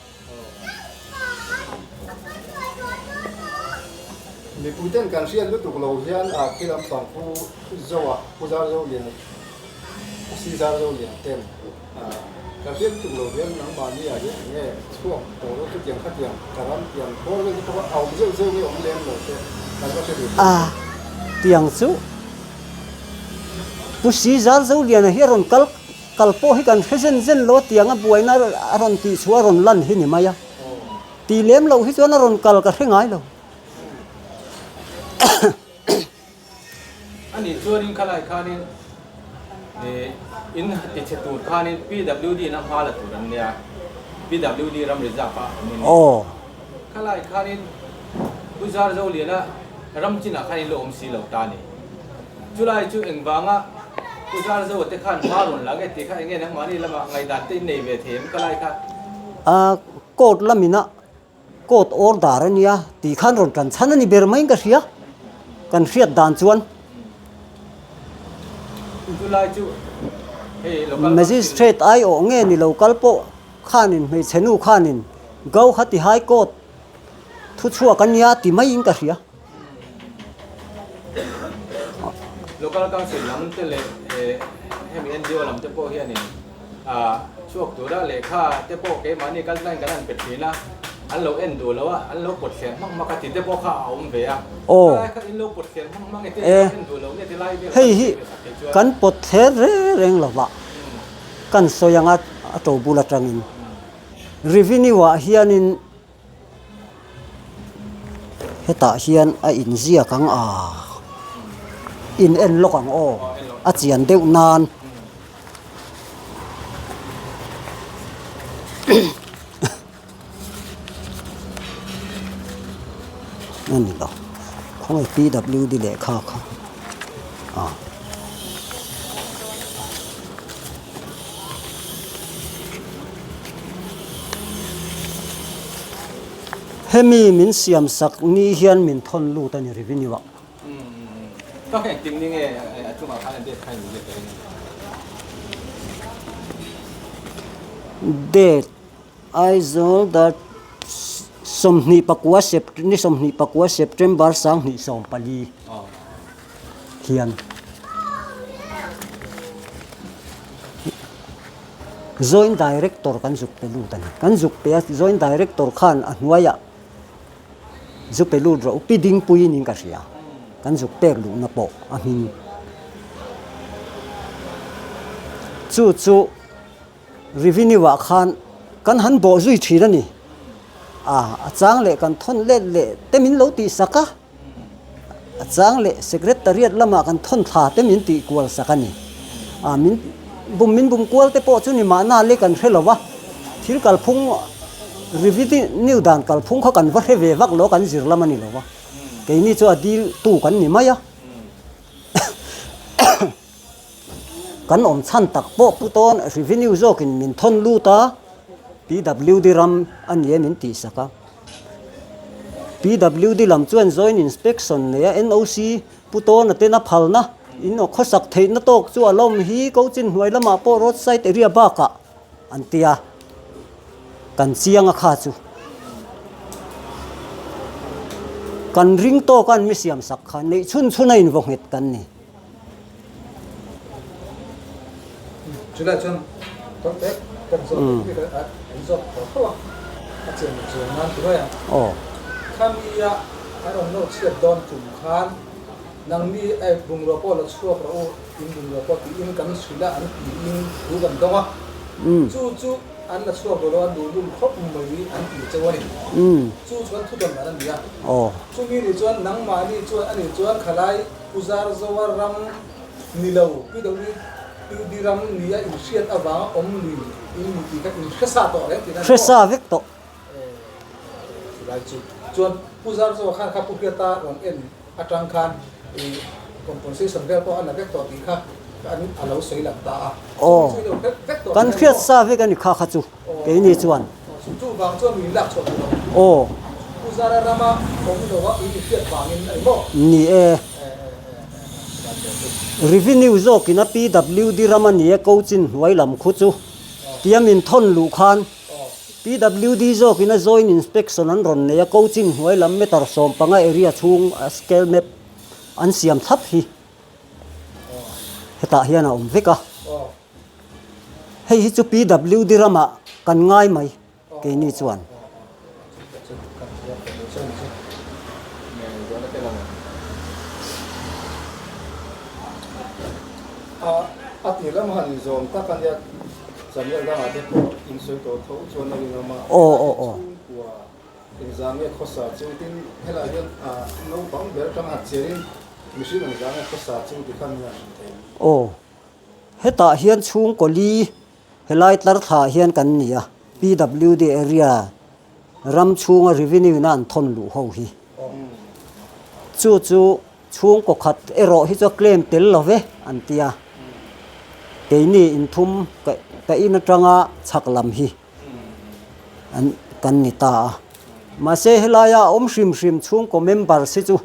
Mipuiten kan hriat lutuk lo hian a khi lampang Pu Zoa, Pu Zar Zolian, Pu Si Zar Zolian ten kan hriat lutuk lo hian nangmahni ah hian eng nge chhuak tawh lo chutiang khatiang ka ram tiang bawr vel te pawh a awm zeuh zeuh nge awm lem lo te kan va hre duh A tiang chu Pu Caesar Zoliana hi a rawn kal kal pawh hi kan hre zen zen lo a tiang a buaina a rawn tih chhuah a rawn lan hi ni mai a. Tih lem loh hi chuan a rawn kal ka hre ngai lo. A nih chuanin khalai khanin in ti chhe tur khanin PWD in a hma la tur an nia PWD ram reserve a awm in khalai khanin Pu Zarzoliana Ram chinah khan in lo awm si lo ta ni. Chulai chu engvanga Pu Zarzoa te khan hma rawn la nge tih kha enge nangmahni lamah ngaihdan te in nei ve thei em ka lai kha? A court lamina court order a nia tih khan rawn tan chhan a ni ber maiin ka hria, kan hriat dan chuan. Chulai chu hei local Magistrate aiawh nge ni lo kal pawh khanin hmeichhe nu khanin Gauhati High Court thu chhuak a nia ti maiin ka hria. Local Council lam te leh hemi NGO lam te pawh hianin chhuak tura lehkha te pawh keimahni kaltlain kan han pe thin a, an lo en duh lo a, an lo pawt thlen hmak hmak a ti te pawh kha a awm ve a. Helai kha in lo pawt thlen hmak hmak nge te in lo en duh lo nge ti lai vel Hei hi kan pawt thler reng reng lo va, kan sawi anga a to bul atangin Revenue ah hianin Hetah hian a inziak ang a, in en lawk ang aw, a chian deuh nan. A ni lo, khawnge PWD lehkha kha a. Hemi min siam sak ni hian min thawn lut a ni revenue ah. Date Aizawl dar 24 ni 24 September 2014 hian. Joint Director kan zuk pe lut a ni. Kan zuk pe a, Joint Director khan a hnuaiah zu pe lut rawh u, Pi Dingpuiin in ka hria, kan zuk pek luhna pawh a hming. Chu chu Revenue ah khan kan han bawh zui thin a ni. A, a chang leh kan thawn let leh te min lo tihsak a. A chang leh Secretariat lamah kan thawn thla te min tih kual sak a ni. A min bum min bum kual te pawh chu ni mahna le kan hre lo va, thil kalphung revenue dan kalphung kha kan va hre ve vak lo kan zir lam a ni lo va, keini chu a dil tu kan ni mai a. Kan awm chhan tak pawh pu tawn revenue zawkin min thawn lut a, PWD ram a ni e min tih sak a. PWD lam chuan joint inspection nei a NOC pu tawna ten a phalna in aw khawsak theihna tawk chu a lawm hi Cochin hnuai lamah pawh road side area bakah an ti a, kan chiang a kha chu. Kan ring tawk a an mi siam sak kha neih chhun chhun a invaw nghet kan ni. Chulai chuan tawn tek kan zawt bik a an zawt tawh tho a, a chian leh zual nan ti mai ang. Khami a an rawn nawr chhiat dawn tum khan nangni eh bungrua pawh la chhuak rawh u, in bungrua pawh tiin kan hrilh a an tiin thu kan dawng a, chu chu an la chhuak duh lo a luhlul khawp mai an ti cheu a ni. Chu chuan thu dawn dan a ni a, chumi ni chuan nangmahni chuan ani chuan khalai Pu Zarzoa ram ni lo, PWD ram nia inhriat avanga awm lui in ni tih kha in hre sa tawh reng tihna ni maw? Hre sa vek tawh. Chulai chu chuan Pu Zarzoa khan kha Pu Hriata rawn en atang khan i compensation vel pawh a la vek tawh tih kha an a lo sawi lang ta a. Aw, kan hriat sa vek a ni kha kha chu. Keini chuan. Chuvang chuan min lak chhuah duh lo. Aw. Pu Zara rama awm lo a in hriat vangin a ni maw? Ni e. Revenue zawkin a PWD ram a ni e Cochin hnuai lam khu chu tia min thawn luh khan PWD zawkin a joint inspection an rawn nei a Cochin hnuai lam meter 15 area chhung a scale map an siam thlap hi hetah hian a awm vek a. Hei hi chu PWD ramah kan ngai mai keini chuan. A ti lam han zawm tak a nia channel dangah te pawh in sawi tawh tho chuan a rinawm a. Aw aw aw. Chhungkua engzah nge khawsa chu tin helai hian naupang ber atanga han chiarin mihring engzah nge khawsa chu ti khan min han hrilh thei. Aw. Hetah hian chhungkaw li helai tlar thlah hian kan ni a, PWD area ram chhunga revenue na an thawn luh ho hi. Chu chu chhungkaw khat erawh hi chu a claim tel lo ve an ti a, keini inthum ka in atanga chhak lam hi an kan ni ta a. Mahse helaia a awm hrim hrim chhungkaw members hi chu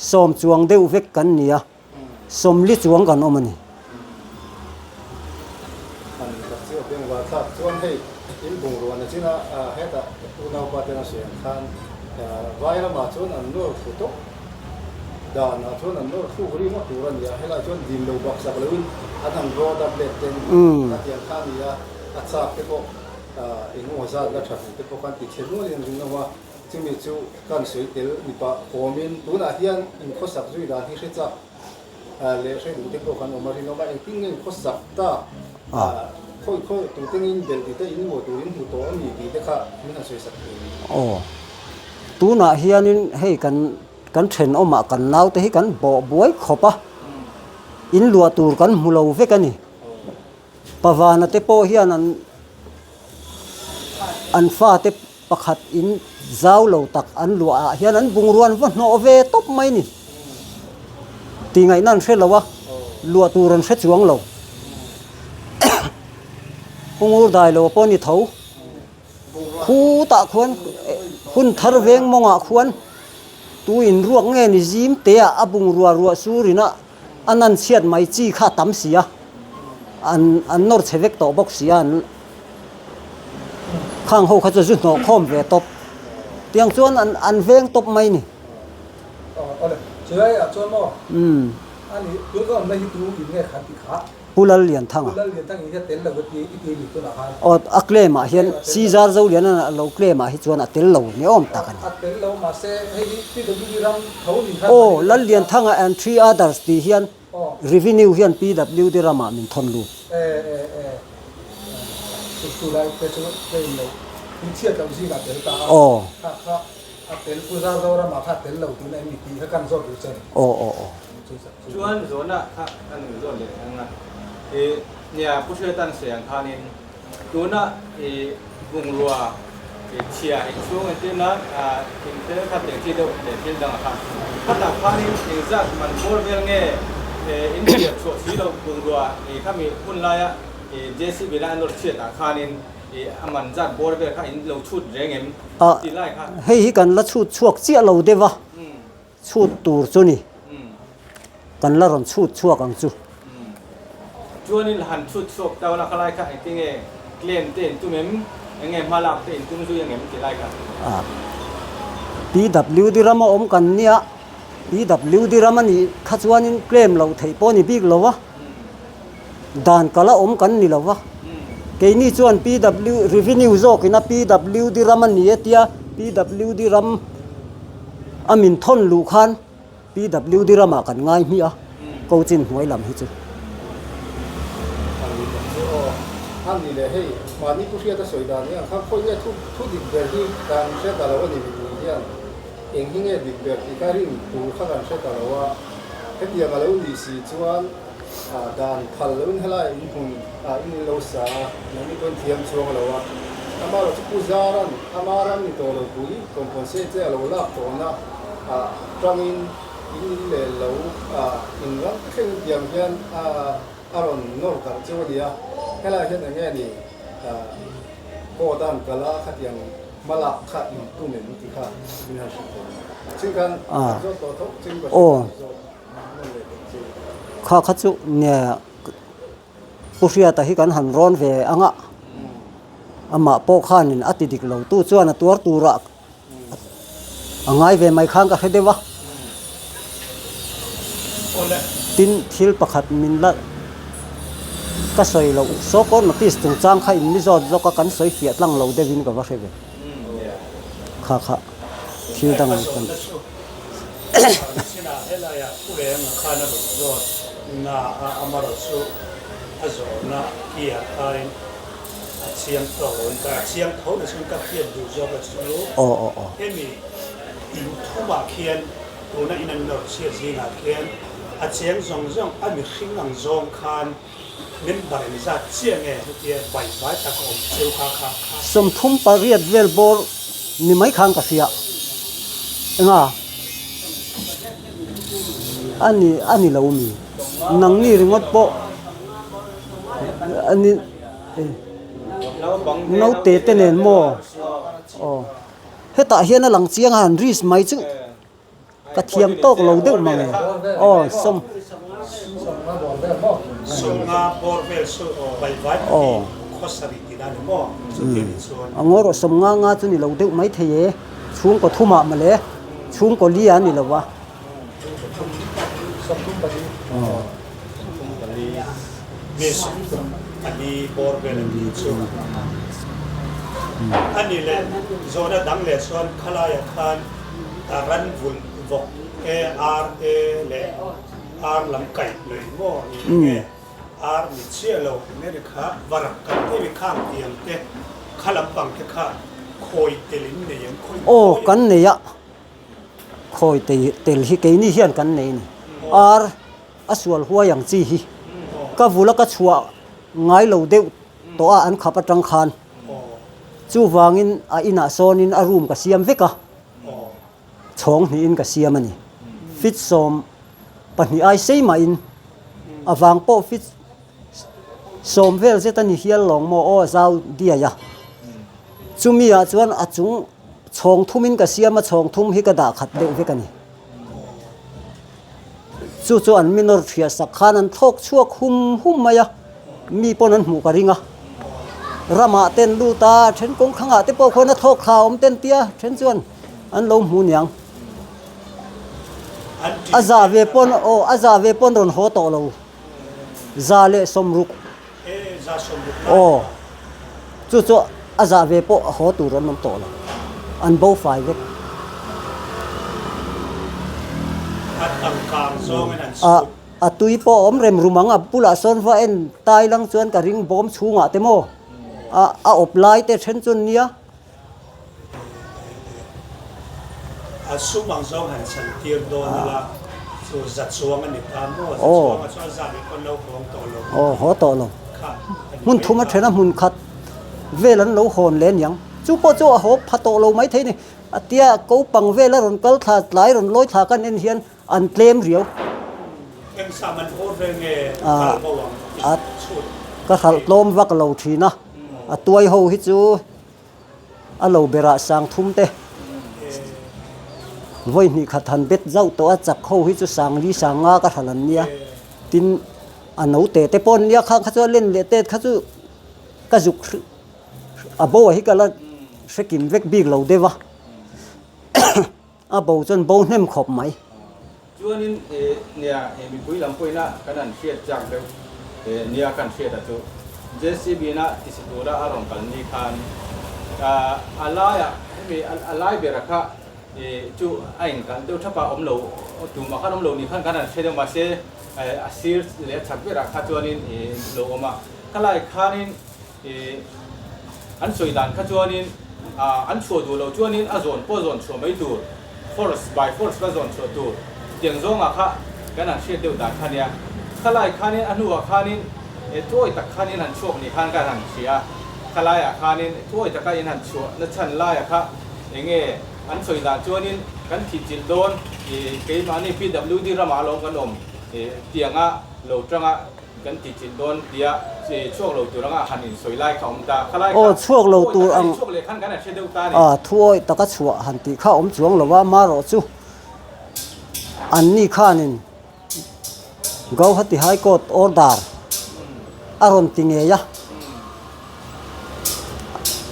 sawm chuang deuh vek kan ni a. Sawmli chuang kan awm a ni. Nichina hetah unaupa ten a sawi ang khan vai lamah chuan an nawr thlu tawp danah chuan an nawr thluk ringawt tur a ni a, helaiah chuan dim lo baksak loin an han road up let ten khatiang kha a ni a, a chak te pawh eng emaw zat la tha hmu te pawh khan ti chhe nualin an ring lo a, chumi chu kan sawi tel ni pah kawmin tunah hian inkhawsak zui dan hi hre chak. Leh hre duh te pawh kan awm a rinawm a, engtin nge khawsak tak khawi khawi tute nge in belh tih te in maw tur in hmu tawh a ni tih te kha min han sawi sak thei ni. Aw, tunah hianin hei kan kan thenawmah kan naute hi kan bawh buai khawp a, in luah tur kan hmu lo vek a ni. Pavana te pawh hian an an fate Pakhat in zau lo tak an luah ah hian an bungrua an va hnawh ve tawp mai ni. Tih ngaihna an hre lo a, luah tur an hre chuang lo. Pungur dai lo pawh ni tho. Khutah khuan hun thar veng mawngah khuan tu in ruak nge ni zim te ah a bungrua ruah sur in a a nan chhiat mai chi kha a tam si a, an an nawr chhe vek tawh bawk si a, an khang ho kha chu zu hnawh khawm ve tawp tiang chuan an an veng tawp mai ni. Pu Lallianthanga. Aw a claim ah hian Caesar Zoliana a lo claim ah hi chuan a tel lo ni awm tak a ni. Aw Lallianthanga and three others tih hian revenue hian PWD ramah min thawn lut. Aw. Aw aw aw. Chuan zawhna kha kan zawh leh ang a, i nia Pu Hriatan sawi ang khanin tuna i bungrua i chhia i chhung entirna thingthel kha teng chi deuh leh thil dangah khan khatah khanin engzat man bawr vel nge in chhiar chhuah si lo bungrua i khami hun laia i JCB na a nawr chhiatah khanin i a man zat bawr vel kha in lo chhut reng em tih lai kha. Hei hi kan la chhut chhuak chiah lo deuh a. Chhut tur chu ni. Kan la rawn chhut chhuak ang chu. Chuanin han chhut chhuak tau la khalai kha engtinge claim te in tum em? Enge hma lak te in tum zui ang em ti lai kha. A. PWD rama awm kan nia, PWD ram a nih kha chuanin claim loh theih pawh a ni bik lo a. Dan kala awm kan ni lo va. Keini chuan PW revenue zawkina PWD ram a ni e tia PWD ram a min thawn luh khan PWD ramah kan ngai hmiah a, ko chin hnuai lam hi chu. A ni tak chu aw. A ni leh hei mahni pu hriata sawi dan hi ang kha khawi nge thu thu dik ber hi kan hre ta lo a ni mipui hian eng hi nge dik ber tih kha rin tur kha kan hre ta lo a, hetiang a lo nih si chuan Dan phal loin helai in hmun ah in in lo sa a, nangni pawn thiam chuang lo a. Amaherawh chu Pu Zaran ama ram ni tawh lo pui compensate che a lo lak tawhna ah tangin in in leh lo ah in ram te thleng tiang hian a a rawn nawr darh cheu a ni a. Helai hian eng nge ni court a an kal a khatiang hma lak kha in tum em tih kha min han hrilh tawh a ni. Ching khan an zawt tawh tho ching ka hrilh zawt. Kha kha chu nge Pu Hriata hi kan han rawn ve ang a, amah pawh khanin a ti dik lo tu chuan a tuar turah a ngai ve mai khan ka hre deuh a. Tin, thil pakhat min la ka sawi loh so court notice chungchang kha in mi zawt zawk a kan sawi fiah tlang lo deuhin ka va hre ve. Kha kha thil dang an kan. Sinah helaiah Pu Renga khan a rawn zawt na a, amarawh chu a zawhna ki ah khain a chiang tawk lo in ka a chiang tho na chuan ka hriat duh zawk a chu hemi in thumah khian tuna in an nawr chhiat zingah khian a cheng zawng zawng a mihring ang zawng khan Member in zat chiah nge hetia bai vai tak a awm cheu kha kha kha. 38 vel bawr ni mai khan ka hria. Enga? A ni a ni lo mi. Nangni ringawt pawh a ni naute te nen maw? Aw. Hetah hian a lang chiang a han risk mai chu. Ka thiam tawk lo deuh mang e. Aw sawm. Sawmnga bawr vel chu vai vai pahnih khawsarih tina. tihna ni maw? Chuti anih chuan. A ngaw rawh 50 nga chu ni lo deuh mai thei e, chhungkaw thumah mawle, chhungkaw li a ni lo a. Mi 14 bawr vel a tih chu. A ni leh zawhna dang leh chuan khalaiah khan ran vulh vawk te, ar te leh ar lam kaih luih maw ni nge ar ni chiah lo eng eng kha varak kan tih mi khang tiang te kha lampang te kha khawi tel in nei em khawi Aw kan nei a khawi tel hi keini hian kan nei a ni ar a sual huai ang chi hi ka vula ka chhuah ngai lo deuh tawh a an khap atang khan chuvangin a inah sawnin a room ka siam vek a. Chhawng hnihin ka siam a ni. Fit 12 ai sei mahin a vang pawh fit sawm vel zet a ni hial lawng maw aw zau diai a. Chumi ah chuan a chung chhawng thumin ka siam a, chhawng thum hi ka dah khat deuh vek a ni. Chu chu an mi nawr thiah sak khan an thlawk chhuak hum hum mai a, mi pawn an hmuh ka ring a. Ramah ten lut a, then kawng thlangah te pawh khuan a thlawk thla awm ten tia then chuan an lo hmu niang. A za ve pawn aw a za ve pawn rawn haw tawh lo. 160. Aw chu chu a zah ve pawh a haw tur an awm tawh lo an bo fai vek. A tui pawh a awm rem rum ang a bulah sawn va en tai lang chuan ka ring bawm chhungah te maw a awp lai te then chuan nia. A sum ang zawng han chhan tir dawn ila chu za chuang a ni ta maw? Za chuang a chuan zat leh pawn lo hawng tawh lo. Aw haw tawh lo. Hmun thum a then a hmun khat vel an lo hawn leh aniang. Chu pawh chu a haw pha tawh lo mai thei ni. A tia ko pang vel a rawn kal thla tlai rawn lawi thla kan en hian an tlem riau. Eng sa man bawr vel nge kal bo ang tih chhut. Ka hralh tlawm vak lo thin a. A tuai ho hi chu. A lo berah sang thum te vawi hnih khat han bet zauh tawh a, chak ho hi chu sang li sang nga ka hral an nia. Tin, a note te pawh an nia khang kha chu a len leh tet kha chu ka zuk a bo ah hi ka la hre kim vek bik lo deuh a. A bo chuan bo hnem khawp mai. Chuanin nia he mipui lam pawhin a kan han hriat chak deuh nia kan hriat a chu JCB na tisi tura a rawn kal ni khan a laiah hemi a lai bera kha chu a inkalh deuh thap a awm lo tumah khan awm lo ni khan kan han hre deuh mahse a sir leh a chhak berah kha chuanin lo awm a khalai khanin Ih, an sawi dan kha chuanin an chhuah duh loh chuanin a zawn pawh zawn chhuah mai tur, force by force kha zawn chhuah tur tiang zawngah kha kan han hriat deuh dan kha nia. Khalai khanin a hnuah khanin thuawi tak khanin han chhuak ni khan kan han hria a, khalaiah khanin thuawi taka in han chhuah na chhan laiah kha enge an sawi dan chuanin kan thih chilh dawn, ih, keimahni PWD ramah alawm kan awm, ih, tianga lo tanga. Kan ti chilh dawn tia chhuak lo tur anga han insawi lai kha awm ta. Khalai kha Aw chhuak lo tur ang. Chhuak leh khan kan han hre deuh ta a ni. A thu awih taka chhuah han tih kha awm chuang lo a, marawh chu anni khanin Gauhati High Court order a rawn ti ngei a,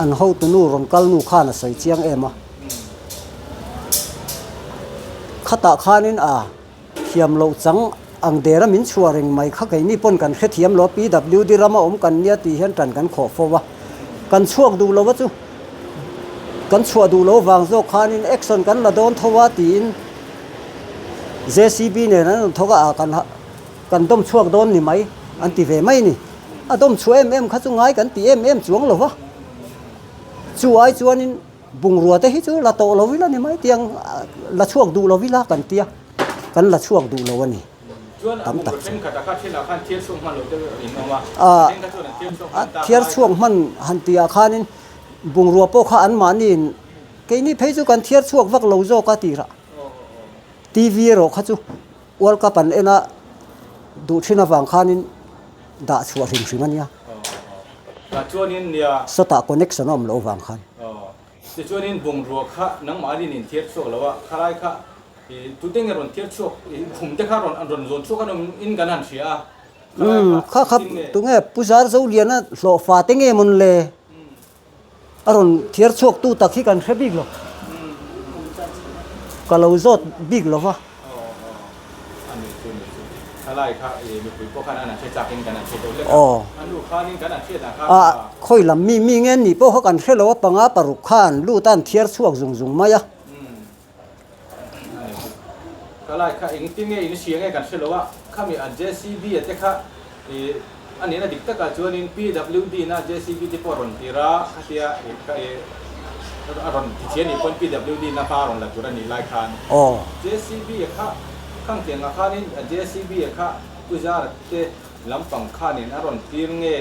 an hotunu rawn kal nu khan a sawi chiang em a. Khatah khanin a. Thiam loh chang ang der a min chhuah reng mai kha keini pawn kan hrethiam lo a, PWD rama awm kan nia tih hian tan kan khawh fo a, kan chhuak duh lo a chu kan chhuah duh lo vang zawk khanin action kan la dawn tho a tiin JCB nen an rawn thawk a, ah kan kan dawm chhuak dawn ni mai an ti ve mai a ni. A dawm chhuah em em kha chu ngai kan ti em em chuang lo va, chu ai chuanin. Bungrua te hi chu la tawh lo ila ni mai tiang la chhuak duh lo ila kan tia kan la chhuak duh lo a ni tam tak chu. A thiar chhuak hman han tihah khanin bungrua pawh kha anmahniin keini phei chu kan thiar chhuak vak lo zawk a tirah TV erawh kha chu World Cup an en a duh thin avang khanin dah chhuah hrim hrim a nia. Sawtah connection a awm loh avang khan. Tichuanin bungrua kha nangmah rin in thiar chhuak lo a, khalai kha tute nge rawn thiar chhuak, khum te kha rawn an rawn zawn chhuak an awm in kan han hria a. Umm kha kha tunge Pu Zarzo Liana hlawhfa te nge mawn le? A rawn thiar chhuak tu tak hi kan hre bik lo. Ka lo zawt bik lo va. Aw. Khawi lam mi mi nge nih pawh kha kan hre lo a, panga paruk khan lut a an thiar chhuak zung zung mai a. Ka lai kha engtin nge in hria nge kan hre lo a, khami a JCB a te kha ih a nihna dik takah chuanin PWD na JCB te pawh a rawn tir a, khatia ih ka ih a rawn ti chian nih pawn PWD na hma a rawn la tur a nih lai khan JCB a kha khang tiangah khanin a JCB a kha Pu Zara te lampang khanin a rawn tir nge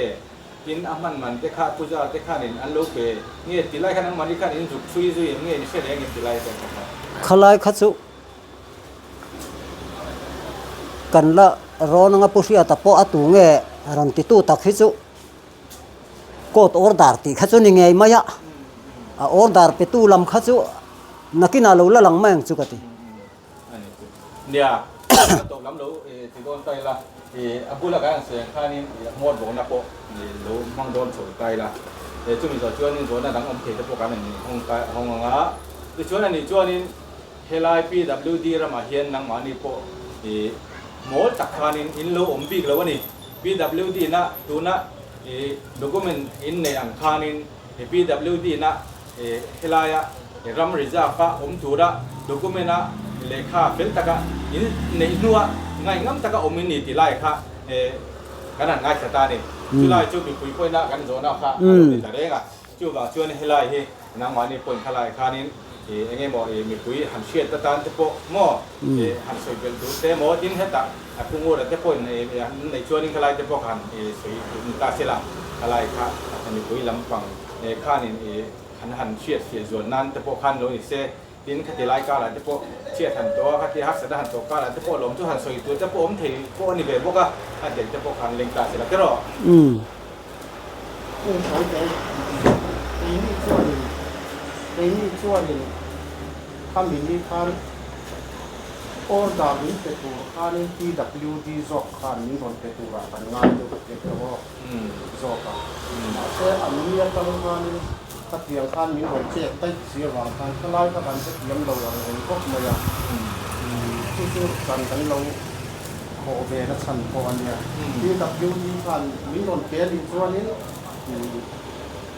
Tin, a hman man te kha Puja te khanin an lo pe nge ti lai khan angmahni khan in zuk chhui zui em nge in hre reng em ti lai te kha kha. Khalai kha chu kan la rawn anga Pu Hriata pawh a tu nge rawn titu tak hi chu court order tih kha chu ni ngei mai a, a order petu lam kha chu nakinah lo la lang mai ang chu ka ti. Nia, a tawp lam lo ti dawn ta ila, a bula kan han sawi ang khanin hmawr bawkna pawh lo hmang dawn chho ta ila, chumi zawh chuanin zawhna dang awm thei te pawh kan han hawng ta hawng ang a. Tichuan ani chuanin helai PWD ramah hian nangmahni pawh mawl tak khanin in lo awm bik lo a ni. PWD na tuna document in nei ang khanin PWD na Helaia ram reserve a awm tura document a lehkha fel taka in neih hnua ngaihngam taka awm in ni tih lai kha kan han ngaithla ta a ni. Chulai chu mipui pawhin a kan zawhna kha a lo ni ta reng a. Chuvang chuan helai hi nangmahni point kha lai khanin eng emaw mipui han hriat atan te pawh maw han sawi belh tur te maw tin hetah a pu Ngura te pawhin an neih chuanin khalai te pawh kha han sawi duh ni ta sela khalai kha mipui lampang Khanin i han han hriat fiah zual nan te pawh khan lo ni se, tin khati lai karah te pawh chhiat han tawh a, khati harsat a han tawh karah te pawh lawm chu han sawi tur te pawh awm thei pawh a ni ve bawk a, a tel te pawh khan leng ta se la tiraw. Umm. Sawi keini chuanin keini chuanin khami ni khan order min pe tur khanin PWD zawk khan min rawn pe turah kan ngai deuh hlek lo aw. zawk a. Mahse, an ni atang khanin khatiang khan min rawn chet daih si avang khan khalai kha kan hrethiam lo ang reng khawp mai a. Chu chu kan kan lo khawh ve na chhan pawh a nia. PWD khan min rawn pe anih chuanin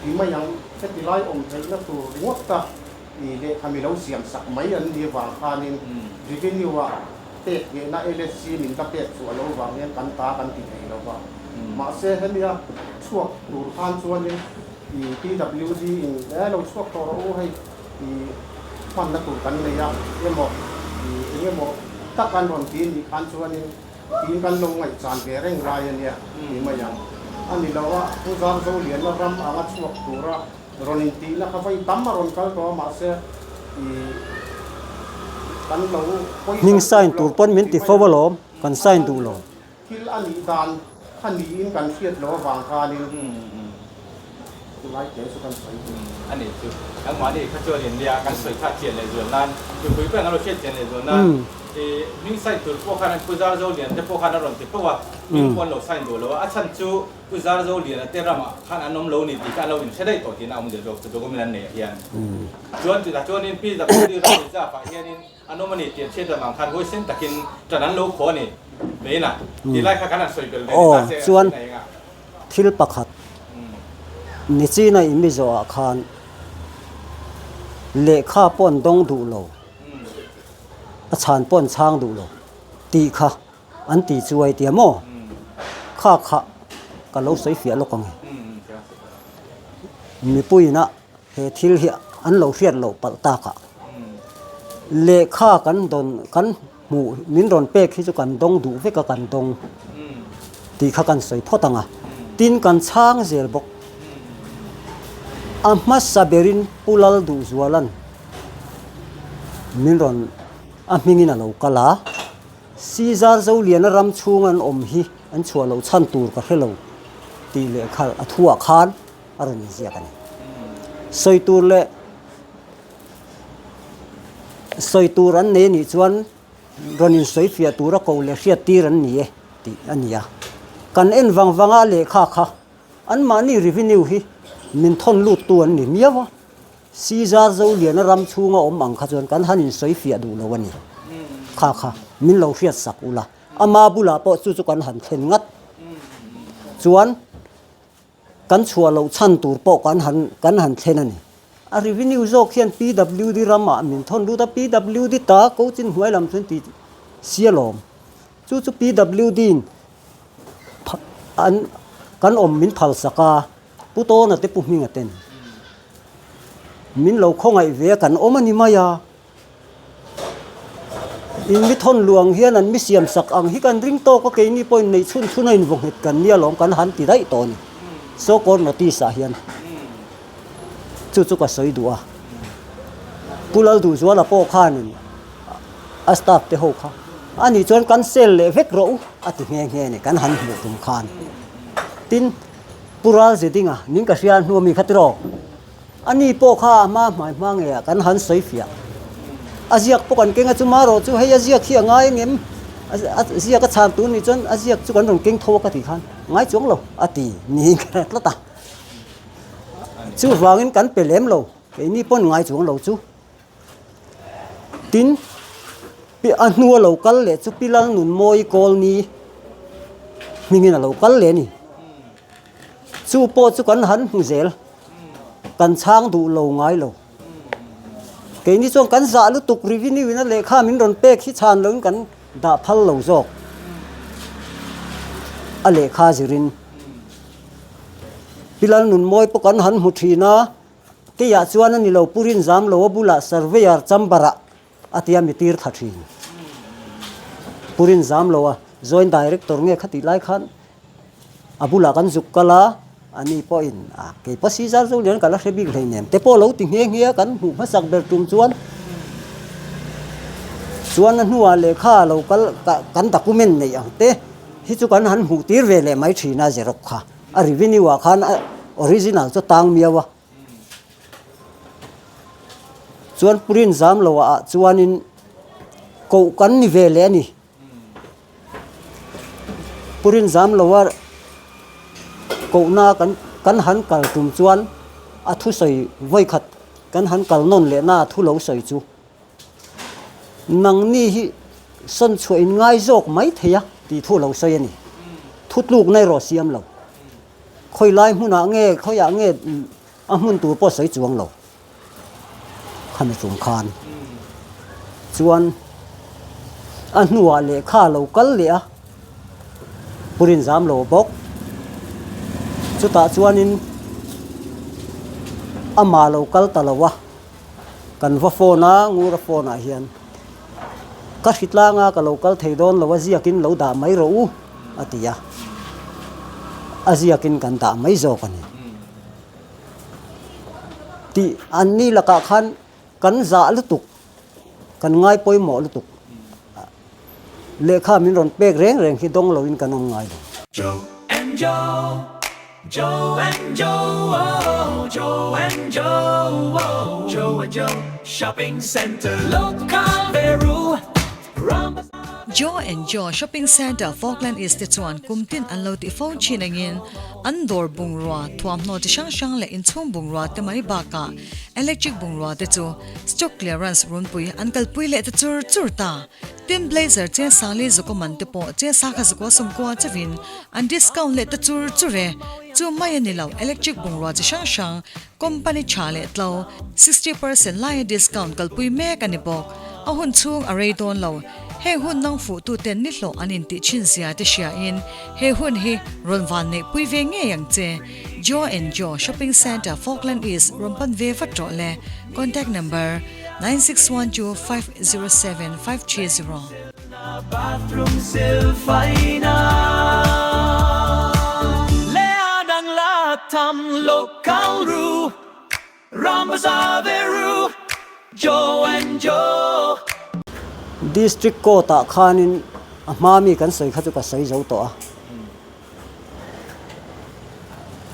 ti mai ang, heti lai awm theihna tur ringawt ta lehkha mi lo siam sak mai an ni avang khanin revenue ah pek nghehna LSC min la pek chu a lo vang hian kan ta kan ti thei lo va. Mahse hemia chhuak tur khan chuanin i PWD in e lo chhuak tawh rawh u hei i hmanna tur kan nei a emaw i eng emaw tak an rawn ti nih khan chuanin tiin kan lo ngaihchan ve reng lai a nia ti mai ang. A ni lo a, Pu Zarzoliana ram anga chhuak tura Rawn intihna kha vawi tam a rawn kal tawh a, mahse i kan lo pawisa Hming sign duh tur lo pawn min ti ti mai fo a. alawm, kan sign duh lo. Thil a nih dan kha niin kan hriat loh avang khanin chulai te chu kan sawi duh. A nih chu, nangmahni kha chuan in nia kan sawi kha chian leh zual nan, mipui pawh an lo hriat chian leh zual nan, i hming sign tur pawh khan an pu zar zo lian te pawh khan a rawn ti fo a, hming pawh an lo sign duh lo a, a chhan chu Pu Zarzoliana te ramah khan an awm lo ni tih kha an lo inhre daih tawh tihna a awm zia zawk chu document an neih ah hian. Chuan chutah chuanin Pi Zakhawti ram reserve ah hianin an awm a ni tih an hriat avang khan huaisen takin ṭan an lo khaw a ni mai na tih lai kha kan han sawi belh ve ni ta Aw se a chuan sawi na eng a. Thil pakhat Nichina i mi zawhah khan lehkha pawh an dawng duh lo, a chhan pawh an chhang duh lo tih kha An ti chu ai tia maw? Kha kha ka lo sawi fiah lawk ang e. Mipuiin a he thil hi an lo hriat loh palh tak ah lehkha kan dawn kan hmuh min rawn pek hi chu kan dawng duh vek a kan dawng tih kha kan sawi phawt ang a. Tin kan chhang zel bawk. A hmasa berin Pu Lalduhzuala'n min rawn a hmingin a lo kal a. Caesar Zoliana ram chhung an awm hi an chhuah loh chhan tur ka hre lo tih leh kha a thuah khan a rawn inziak a ni. Sawi tur leh sawi tur an nei a nih chuan rawn insawi fiah tura ko leh hriat tir an ni e tih a ni a. Kan en vang vanga lehkha kha anmahni revenue hi. Min thawn luttu an ni miau a. Caesar Zoliana ram chhunga awm ang kha chuan kan han insawifiah duh lo a ni. Kha kha min lo hriat sak ula, ama bulah pawh chu chu kan han thlen ngat chuan kan chhuah loh chhan tur pawh kan han kan han thlen a ni. A revenue zawk hian PWD ramah min thawn lut a, PWD ta ko chin hnuai lam chuan ti sia lawm. Chu chu PWD in an kan awm min phal sak a. Pu Tawna te Pu Hminga ten min lo khawngaih ve a kan awm a ni mai a, in mi thawn luang hian an mi siam sak ang hi kan ring tawk a, keini pawhin neih chhun chhun a invaw nghet kan nia lawm kan han ti daih tawh a ni. So called notice ah hian chu chu ka sawi duh a, Pu Lalduhzuala pawh khanin a staff te ho kha a nih chuan kan sel leh vek rawh u a ti nghe nghe a ni kan han hmuh tum khan. Tin. Pu Ral Zedinga, ning ka hria hnu ami kha tiraw? A ni pawh kha a hma hmai hma ngeiah kan han sawi fiah. A ziak pawh kan keng a, chuma erawh chu hei a ziak hi a ngai angem? A ziak a chhan tur nih chuan a ziak chu kan rawn keng tho a ka tih khan ngai chuang lo a ti niin ka hre tlat a. Chuvangin kan pe lem lo, keini pawn ngai chuang lo chu. Tin, a hnua lo kal leh chu Pi Lalnunmawi Kawlni hmingin a lo kal leh a ni. Chu pawh chu kan han hmu zel, kan chhang duh lo ngai lo. Keini chuan kan zah lutuk revenue in a lehkha min rawn pek hi chhan loin kan dah phal lo zawk a lehkha zirin. Pi Lalnunmawi pawh kan han hmu thin a. Keiah chuan a ni lo, Pu Rinzam lo a bulah Surveyor chamber-ah a tia mi tir thla thin. Pu Rinzam lo a Joint Director nge khatih lai khan a bulah kan zuk kal a, ani pawhin a kei pawh Caesar Zolian ka la hre bik hleinem te pawh lo ti nghe nghe a, kan hmuh hmasak ber tum chuan chuan a hnuah lehkha a lo kal kan document neih ang te hi chu kan han hmuh tir ve leh mai thin a Xerox kha. A revenue ah khan a original chu tang miau a. Chuan print zam lo ah chuanin koh kan ni ve leh a ni. Print zam lo a kohna kan kan han kal tum chuan a thusawi vawikhat kan han kal nawn leh na a thu lo sawi chu. Nangni hi sawn chhuah in ngai zawk mai thei a tih thu lo sawi a ni. Thu tlukna erawh siam lo. Khawi lai hmunah nge khawiah nge a hmun tur pawh sawi chuang lo. Khami tum khan chuan a hnuah lehkha a lo kal leh a, Purin zam lo bawk. Chutah chuanin amah lo kal ta lo a. Kan va phone a, Ngura phone ah hian ka hri tlang a, ka lo kal thei dawn lo a, ziakin lo dah mai rawh u a ti a, a ziakin kan dah mai zawk a ni. Tih an ni lakah khan kan zah lutuk, kan ngai pawimawh lutuk. Lehkha min rawn pek reng reng hi dawng loin kan awm ngai lo. Joe and Joe, Joe and Joe, oh, Joe and Joe, oh, Joe and Joe Shopping Centre, Local Veru, Ram. Joe and Joe Shopping Centre, Falkland East te chuan kum tin an lo tih fo thin angin an dawr bungrua, thuamhnaw chi hrang hrang leh inchhung bungrua te mai bakah electric bungrua te chu stock clearance runpui an kalpui leh ta chur chur ta. Tin blazer che Sali zukaw man te pawh che sakha zukaw sawmkua chauhin an discount leh ta chur chur e. Chu mai a ni lo, electric bungrua chi hrang hrang company tha leh tlo 60% laia discount kalpui mek a ni bawk. A hun chhung a rei dawn lo. Heng hun nang fuh tu ten ni hlawh an intih thin zia te hria in he hun hi rawn van neih pui ve ngei ang che. Joe and Joe Shopping Centre Falkland East rawn pan ve vat rawh le. Contact number. 9612 507 530. Bathroom silfaina Leadang latam local ru Rambazaar veru Joe and Joe. District Court ah khanin a hma mi kan sawi kha chu ka sawi zo tawh a.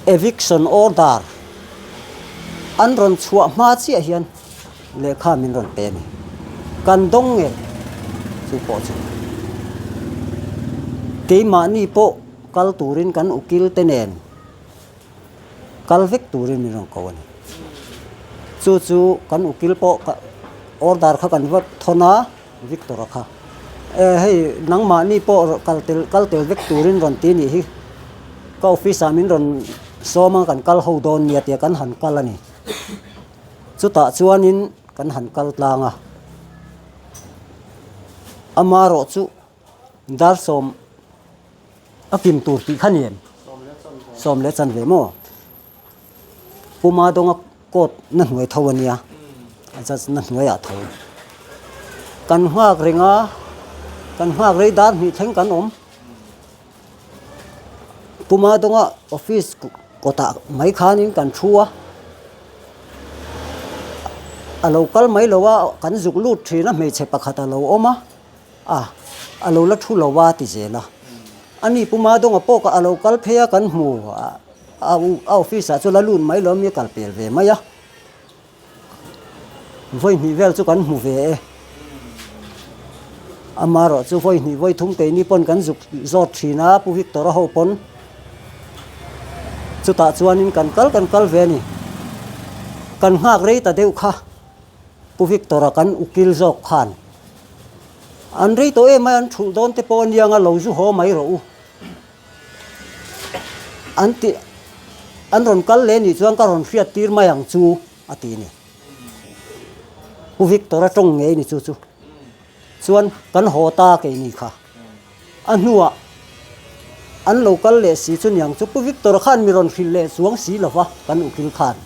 Eviction order an rawn chhuah hma chiah hian lehkha min rawn pe a ni. Kan dawng nge chu pawh chu keimahni pawh kal turin kan ukil te nen. Kal vek turin min rawn ko a ni. Chu chu kan ukil pawh ka order kha kan va thawn a, Victor-a kha. E hei nangmahni pawh kal tel kal tel vek turin rawn ti nih hi. Ka office ah min rawn sawm a kan kal ho dawn nia tia kan han kal a ni. Chutah chuanin kan han kal tlang a. Amarawh chu dar sawm a kim tur tih kha ni em? Sawm leh chan ve maw? Puma dawnga court na hnuai tho a nia, a judge na hnuaiah tho. Kan nghak reng a, kan nghak rei dar hnih thleng kan awm. Puma dawnga office kawtah mai khanin kan thu a, a lo kal mai lo a, kan zuk lut thin a, hmeichhe pakhat a lo awm a. A, a lo la thu lo a ti zel a. Ani Pu Madonga pawh kha a lo kal phei a kan hmu a, a office ah chu la lut mai lo mi a kal pel ve mai a. Vawi hnih vel chu kan hmu ve e. Amaherawh chu vawi hnih vawi thum keini pawn kan zuk zawt thin a Pu Victor a ho pawn. Chutah chuanin kan kal kan kal ve a ni. Kan nghak rei ta deuh kha. Pu Victor-a kan ukil zawk khan an rei tawh em a, an thulh dawn te pawh a niang a, lo zu haw mai rawh u. An ti, an rawn kal leh nih chuan ka rawn hriat tir mai ang chu a ti ni. Pu Victor-a tawng ngei ni chu chu. Chuan kan haw ta keini kha. A hnuah an lo kal leh si chu niang chu Pu Victor khan mi rawn hrilh leh chuang si lo va kan ukil khan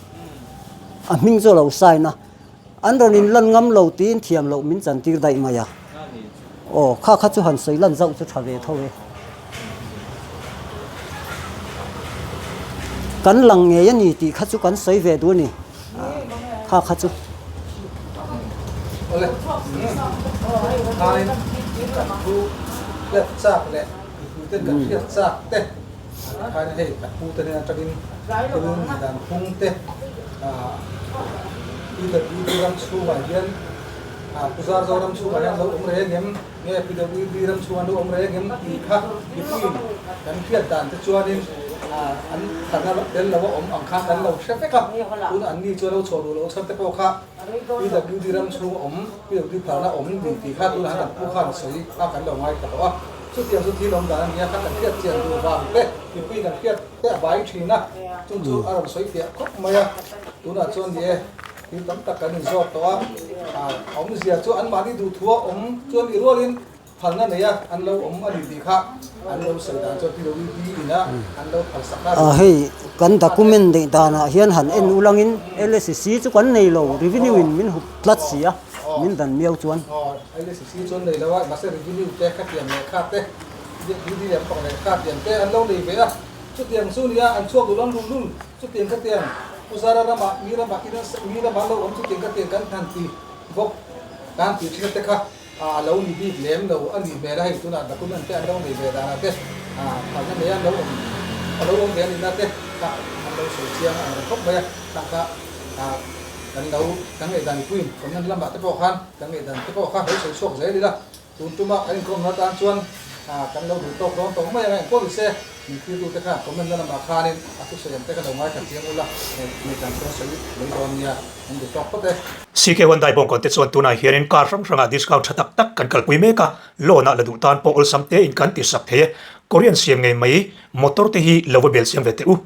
a hming chu a lo sign a, an rawn in lan ngam lo tiin thiam loh min chan tir daih mai a. Aw kha kha chu han sawi lan zauh chu tha ve tho e. Kan lang ngei a ni tih kha chu kan sawi ve duh a ni. Kha kha chu. Awle. Khain kan thu hriat chak leh mipuiten kan hriat chak te khain hei ka pu te nen atangin thil dan phung te PWD ram chhungah hian Pu Zarzo ram chhungah hian lo awm reng em nge PWD ram chhungah lo awm reng em tih kha mipuiin kan hriat dan te chuanin an thlana tel lo a awm ang khan kan lo hre vek a, tuna an ni chu a lo chhuah duh loh chhan te pawh kha PWD ram chhung a awm, PWD phalna awm ni tih kha tunah hian kan pu khan a sawi a kan lo ngaithla tawh a, chutiang chu thil awm dan a nia kha kan hriat chian duh vang te mipui kan hriat te a bai thin a, chung chu a rawn sawi fiah khawp mai a, tunah chuan ni e thil tam tak kan inzawt tawh a, awmzia chu anmahni duhthua awm chuan i rualin Phalna nei a an lo awm a ni tih kha an lo sawi dan chuan PWD in a an lo phal sak a. Hei kan document neih danah hian han en ulangin LSC chu kan nei lo, revenue in min hup tlat si a, min dan miau chuan. Aw, LSC chu an nei lo a, mahse revenue te khatiang lehkha te, PWD lampang lehkha tiang te an lo nei ve a, chutiang chu nia an chhuak duh lo an luh lul, chutiang khatiang Pu Zara ramah mi ramah mi ramah an lo awm chutiang khatiang kan han ti bawk, kan ti thin te kha. A lo ni bik lem lo a nih hmel a, hei tunah document te an lo nei ve danah te phalna nei a lo awm a lo awm ve a nihna te kha an lo sawi chiang ang reng khawp mai a, khang kha kan lo kan ngaihdan mipuiin comment lamah te pawh khan kan ngaihdan te pawh kha lo sawi chhuak zel ila, tun tuma kan inkawmna atan chuan kan lo duh tawk dawn tawh mai ang a, engpawh ni se min thiltute khan comment na lamah khanin a thusawi ang te kha lo ngaithla chiang ula, ngaihdan chuan sawi mai dawn nia. An duh tawk phawt e. CK Hyundai bawngkawn te chuan tunah hianin car hrang hrangah discount tha tak tak kan kalpui mek a, loan ah la duh tan pawh awlsam tein kan ti sak thei e. Korean siam ngei mai motor te hi lo va bel siam ve teh u.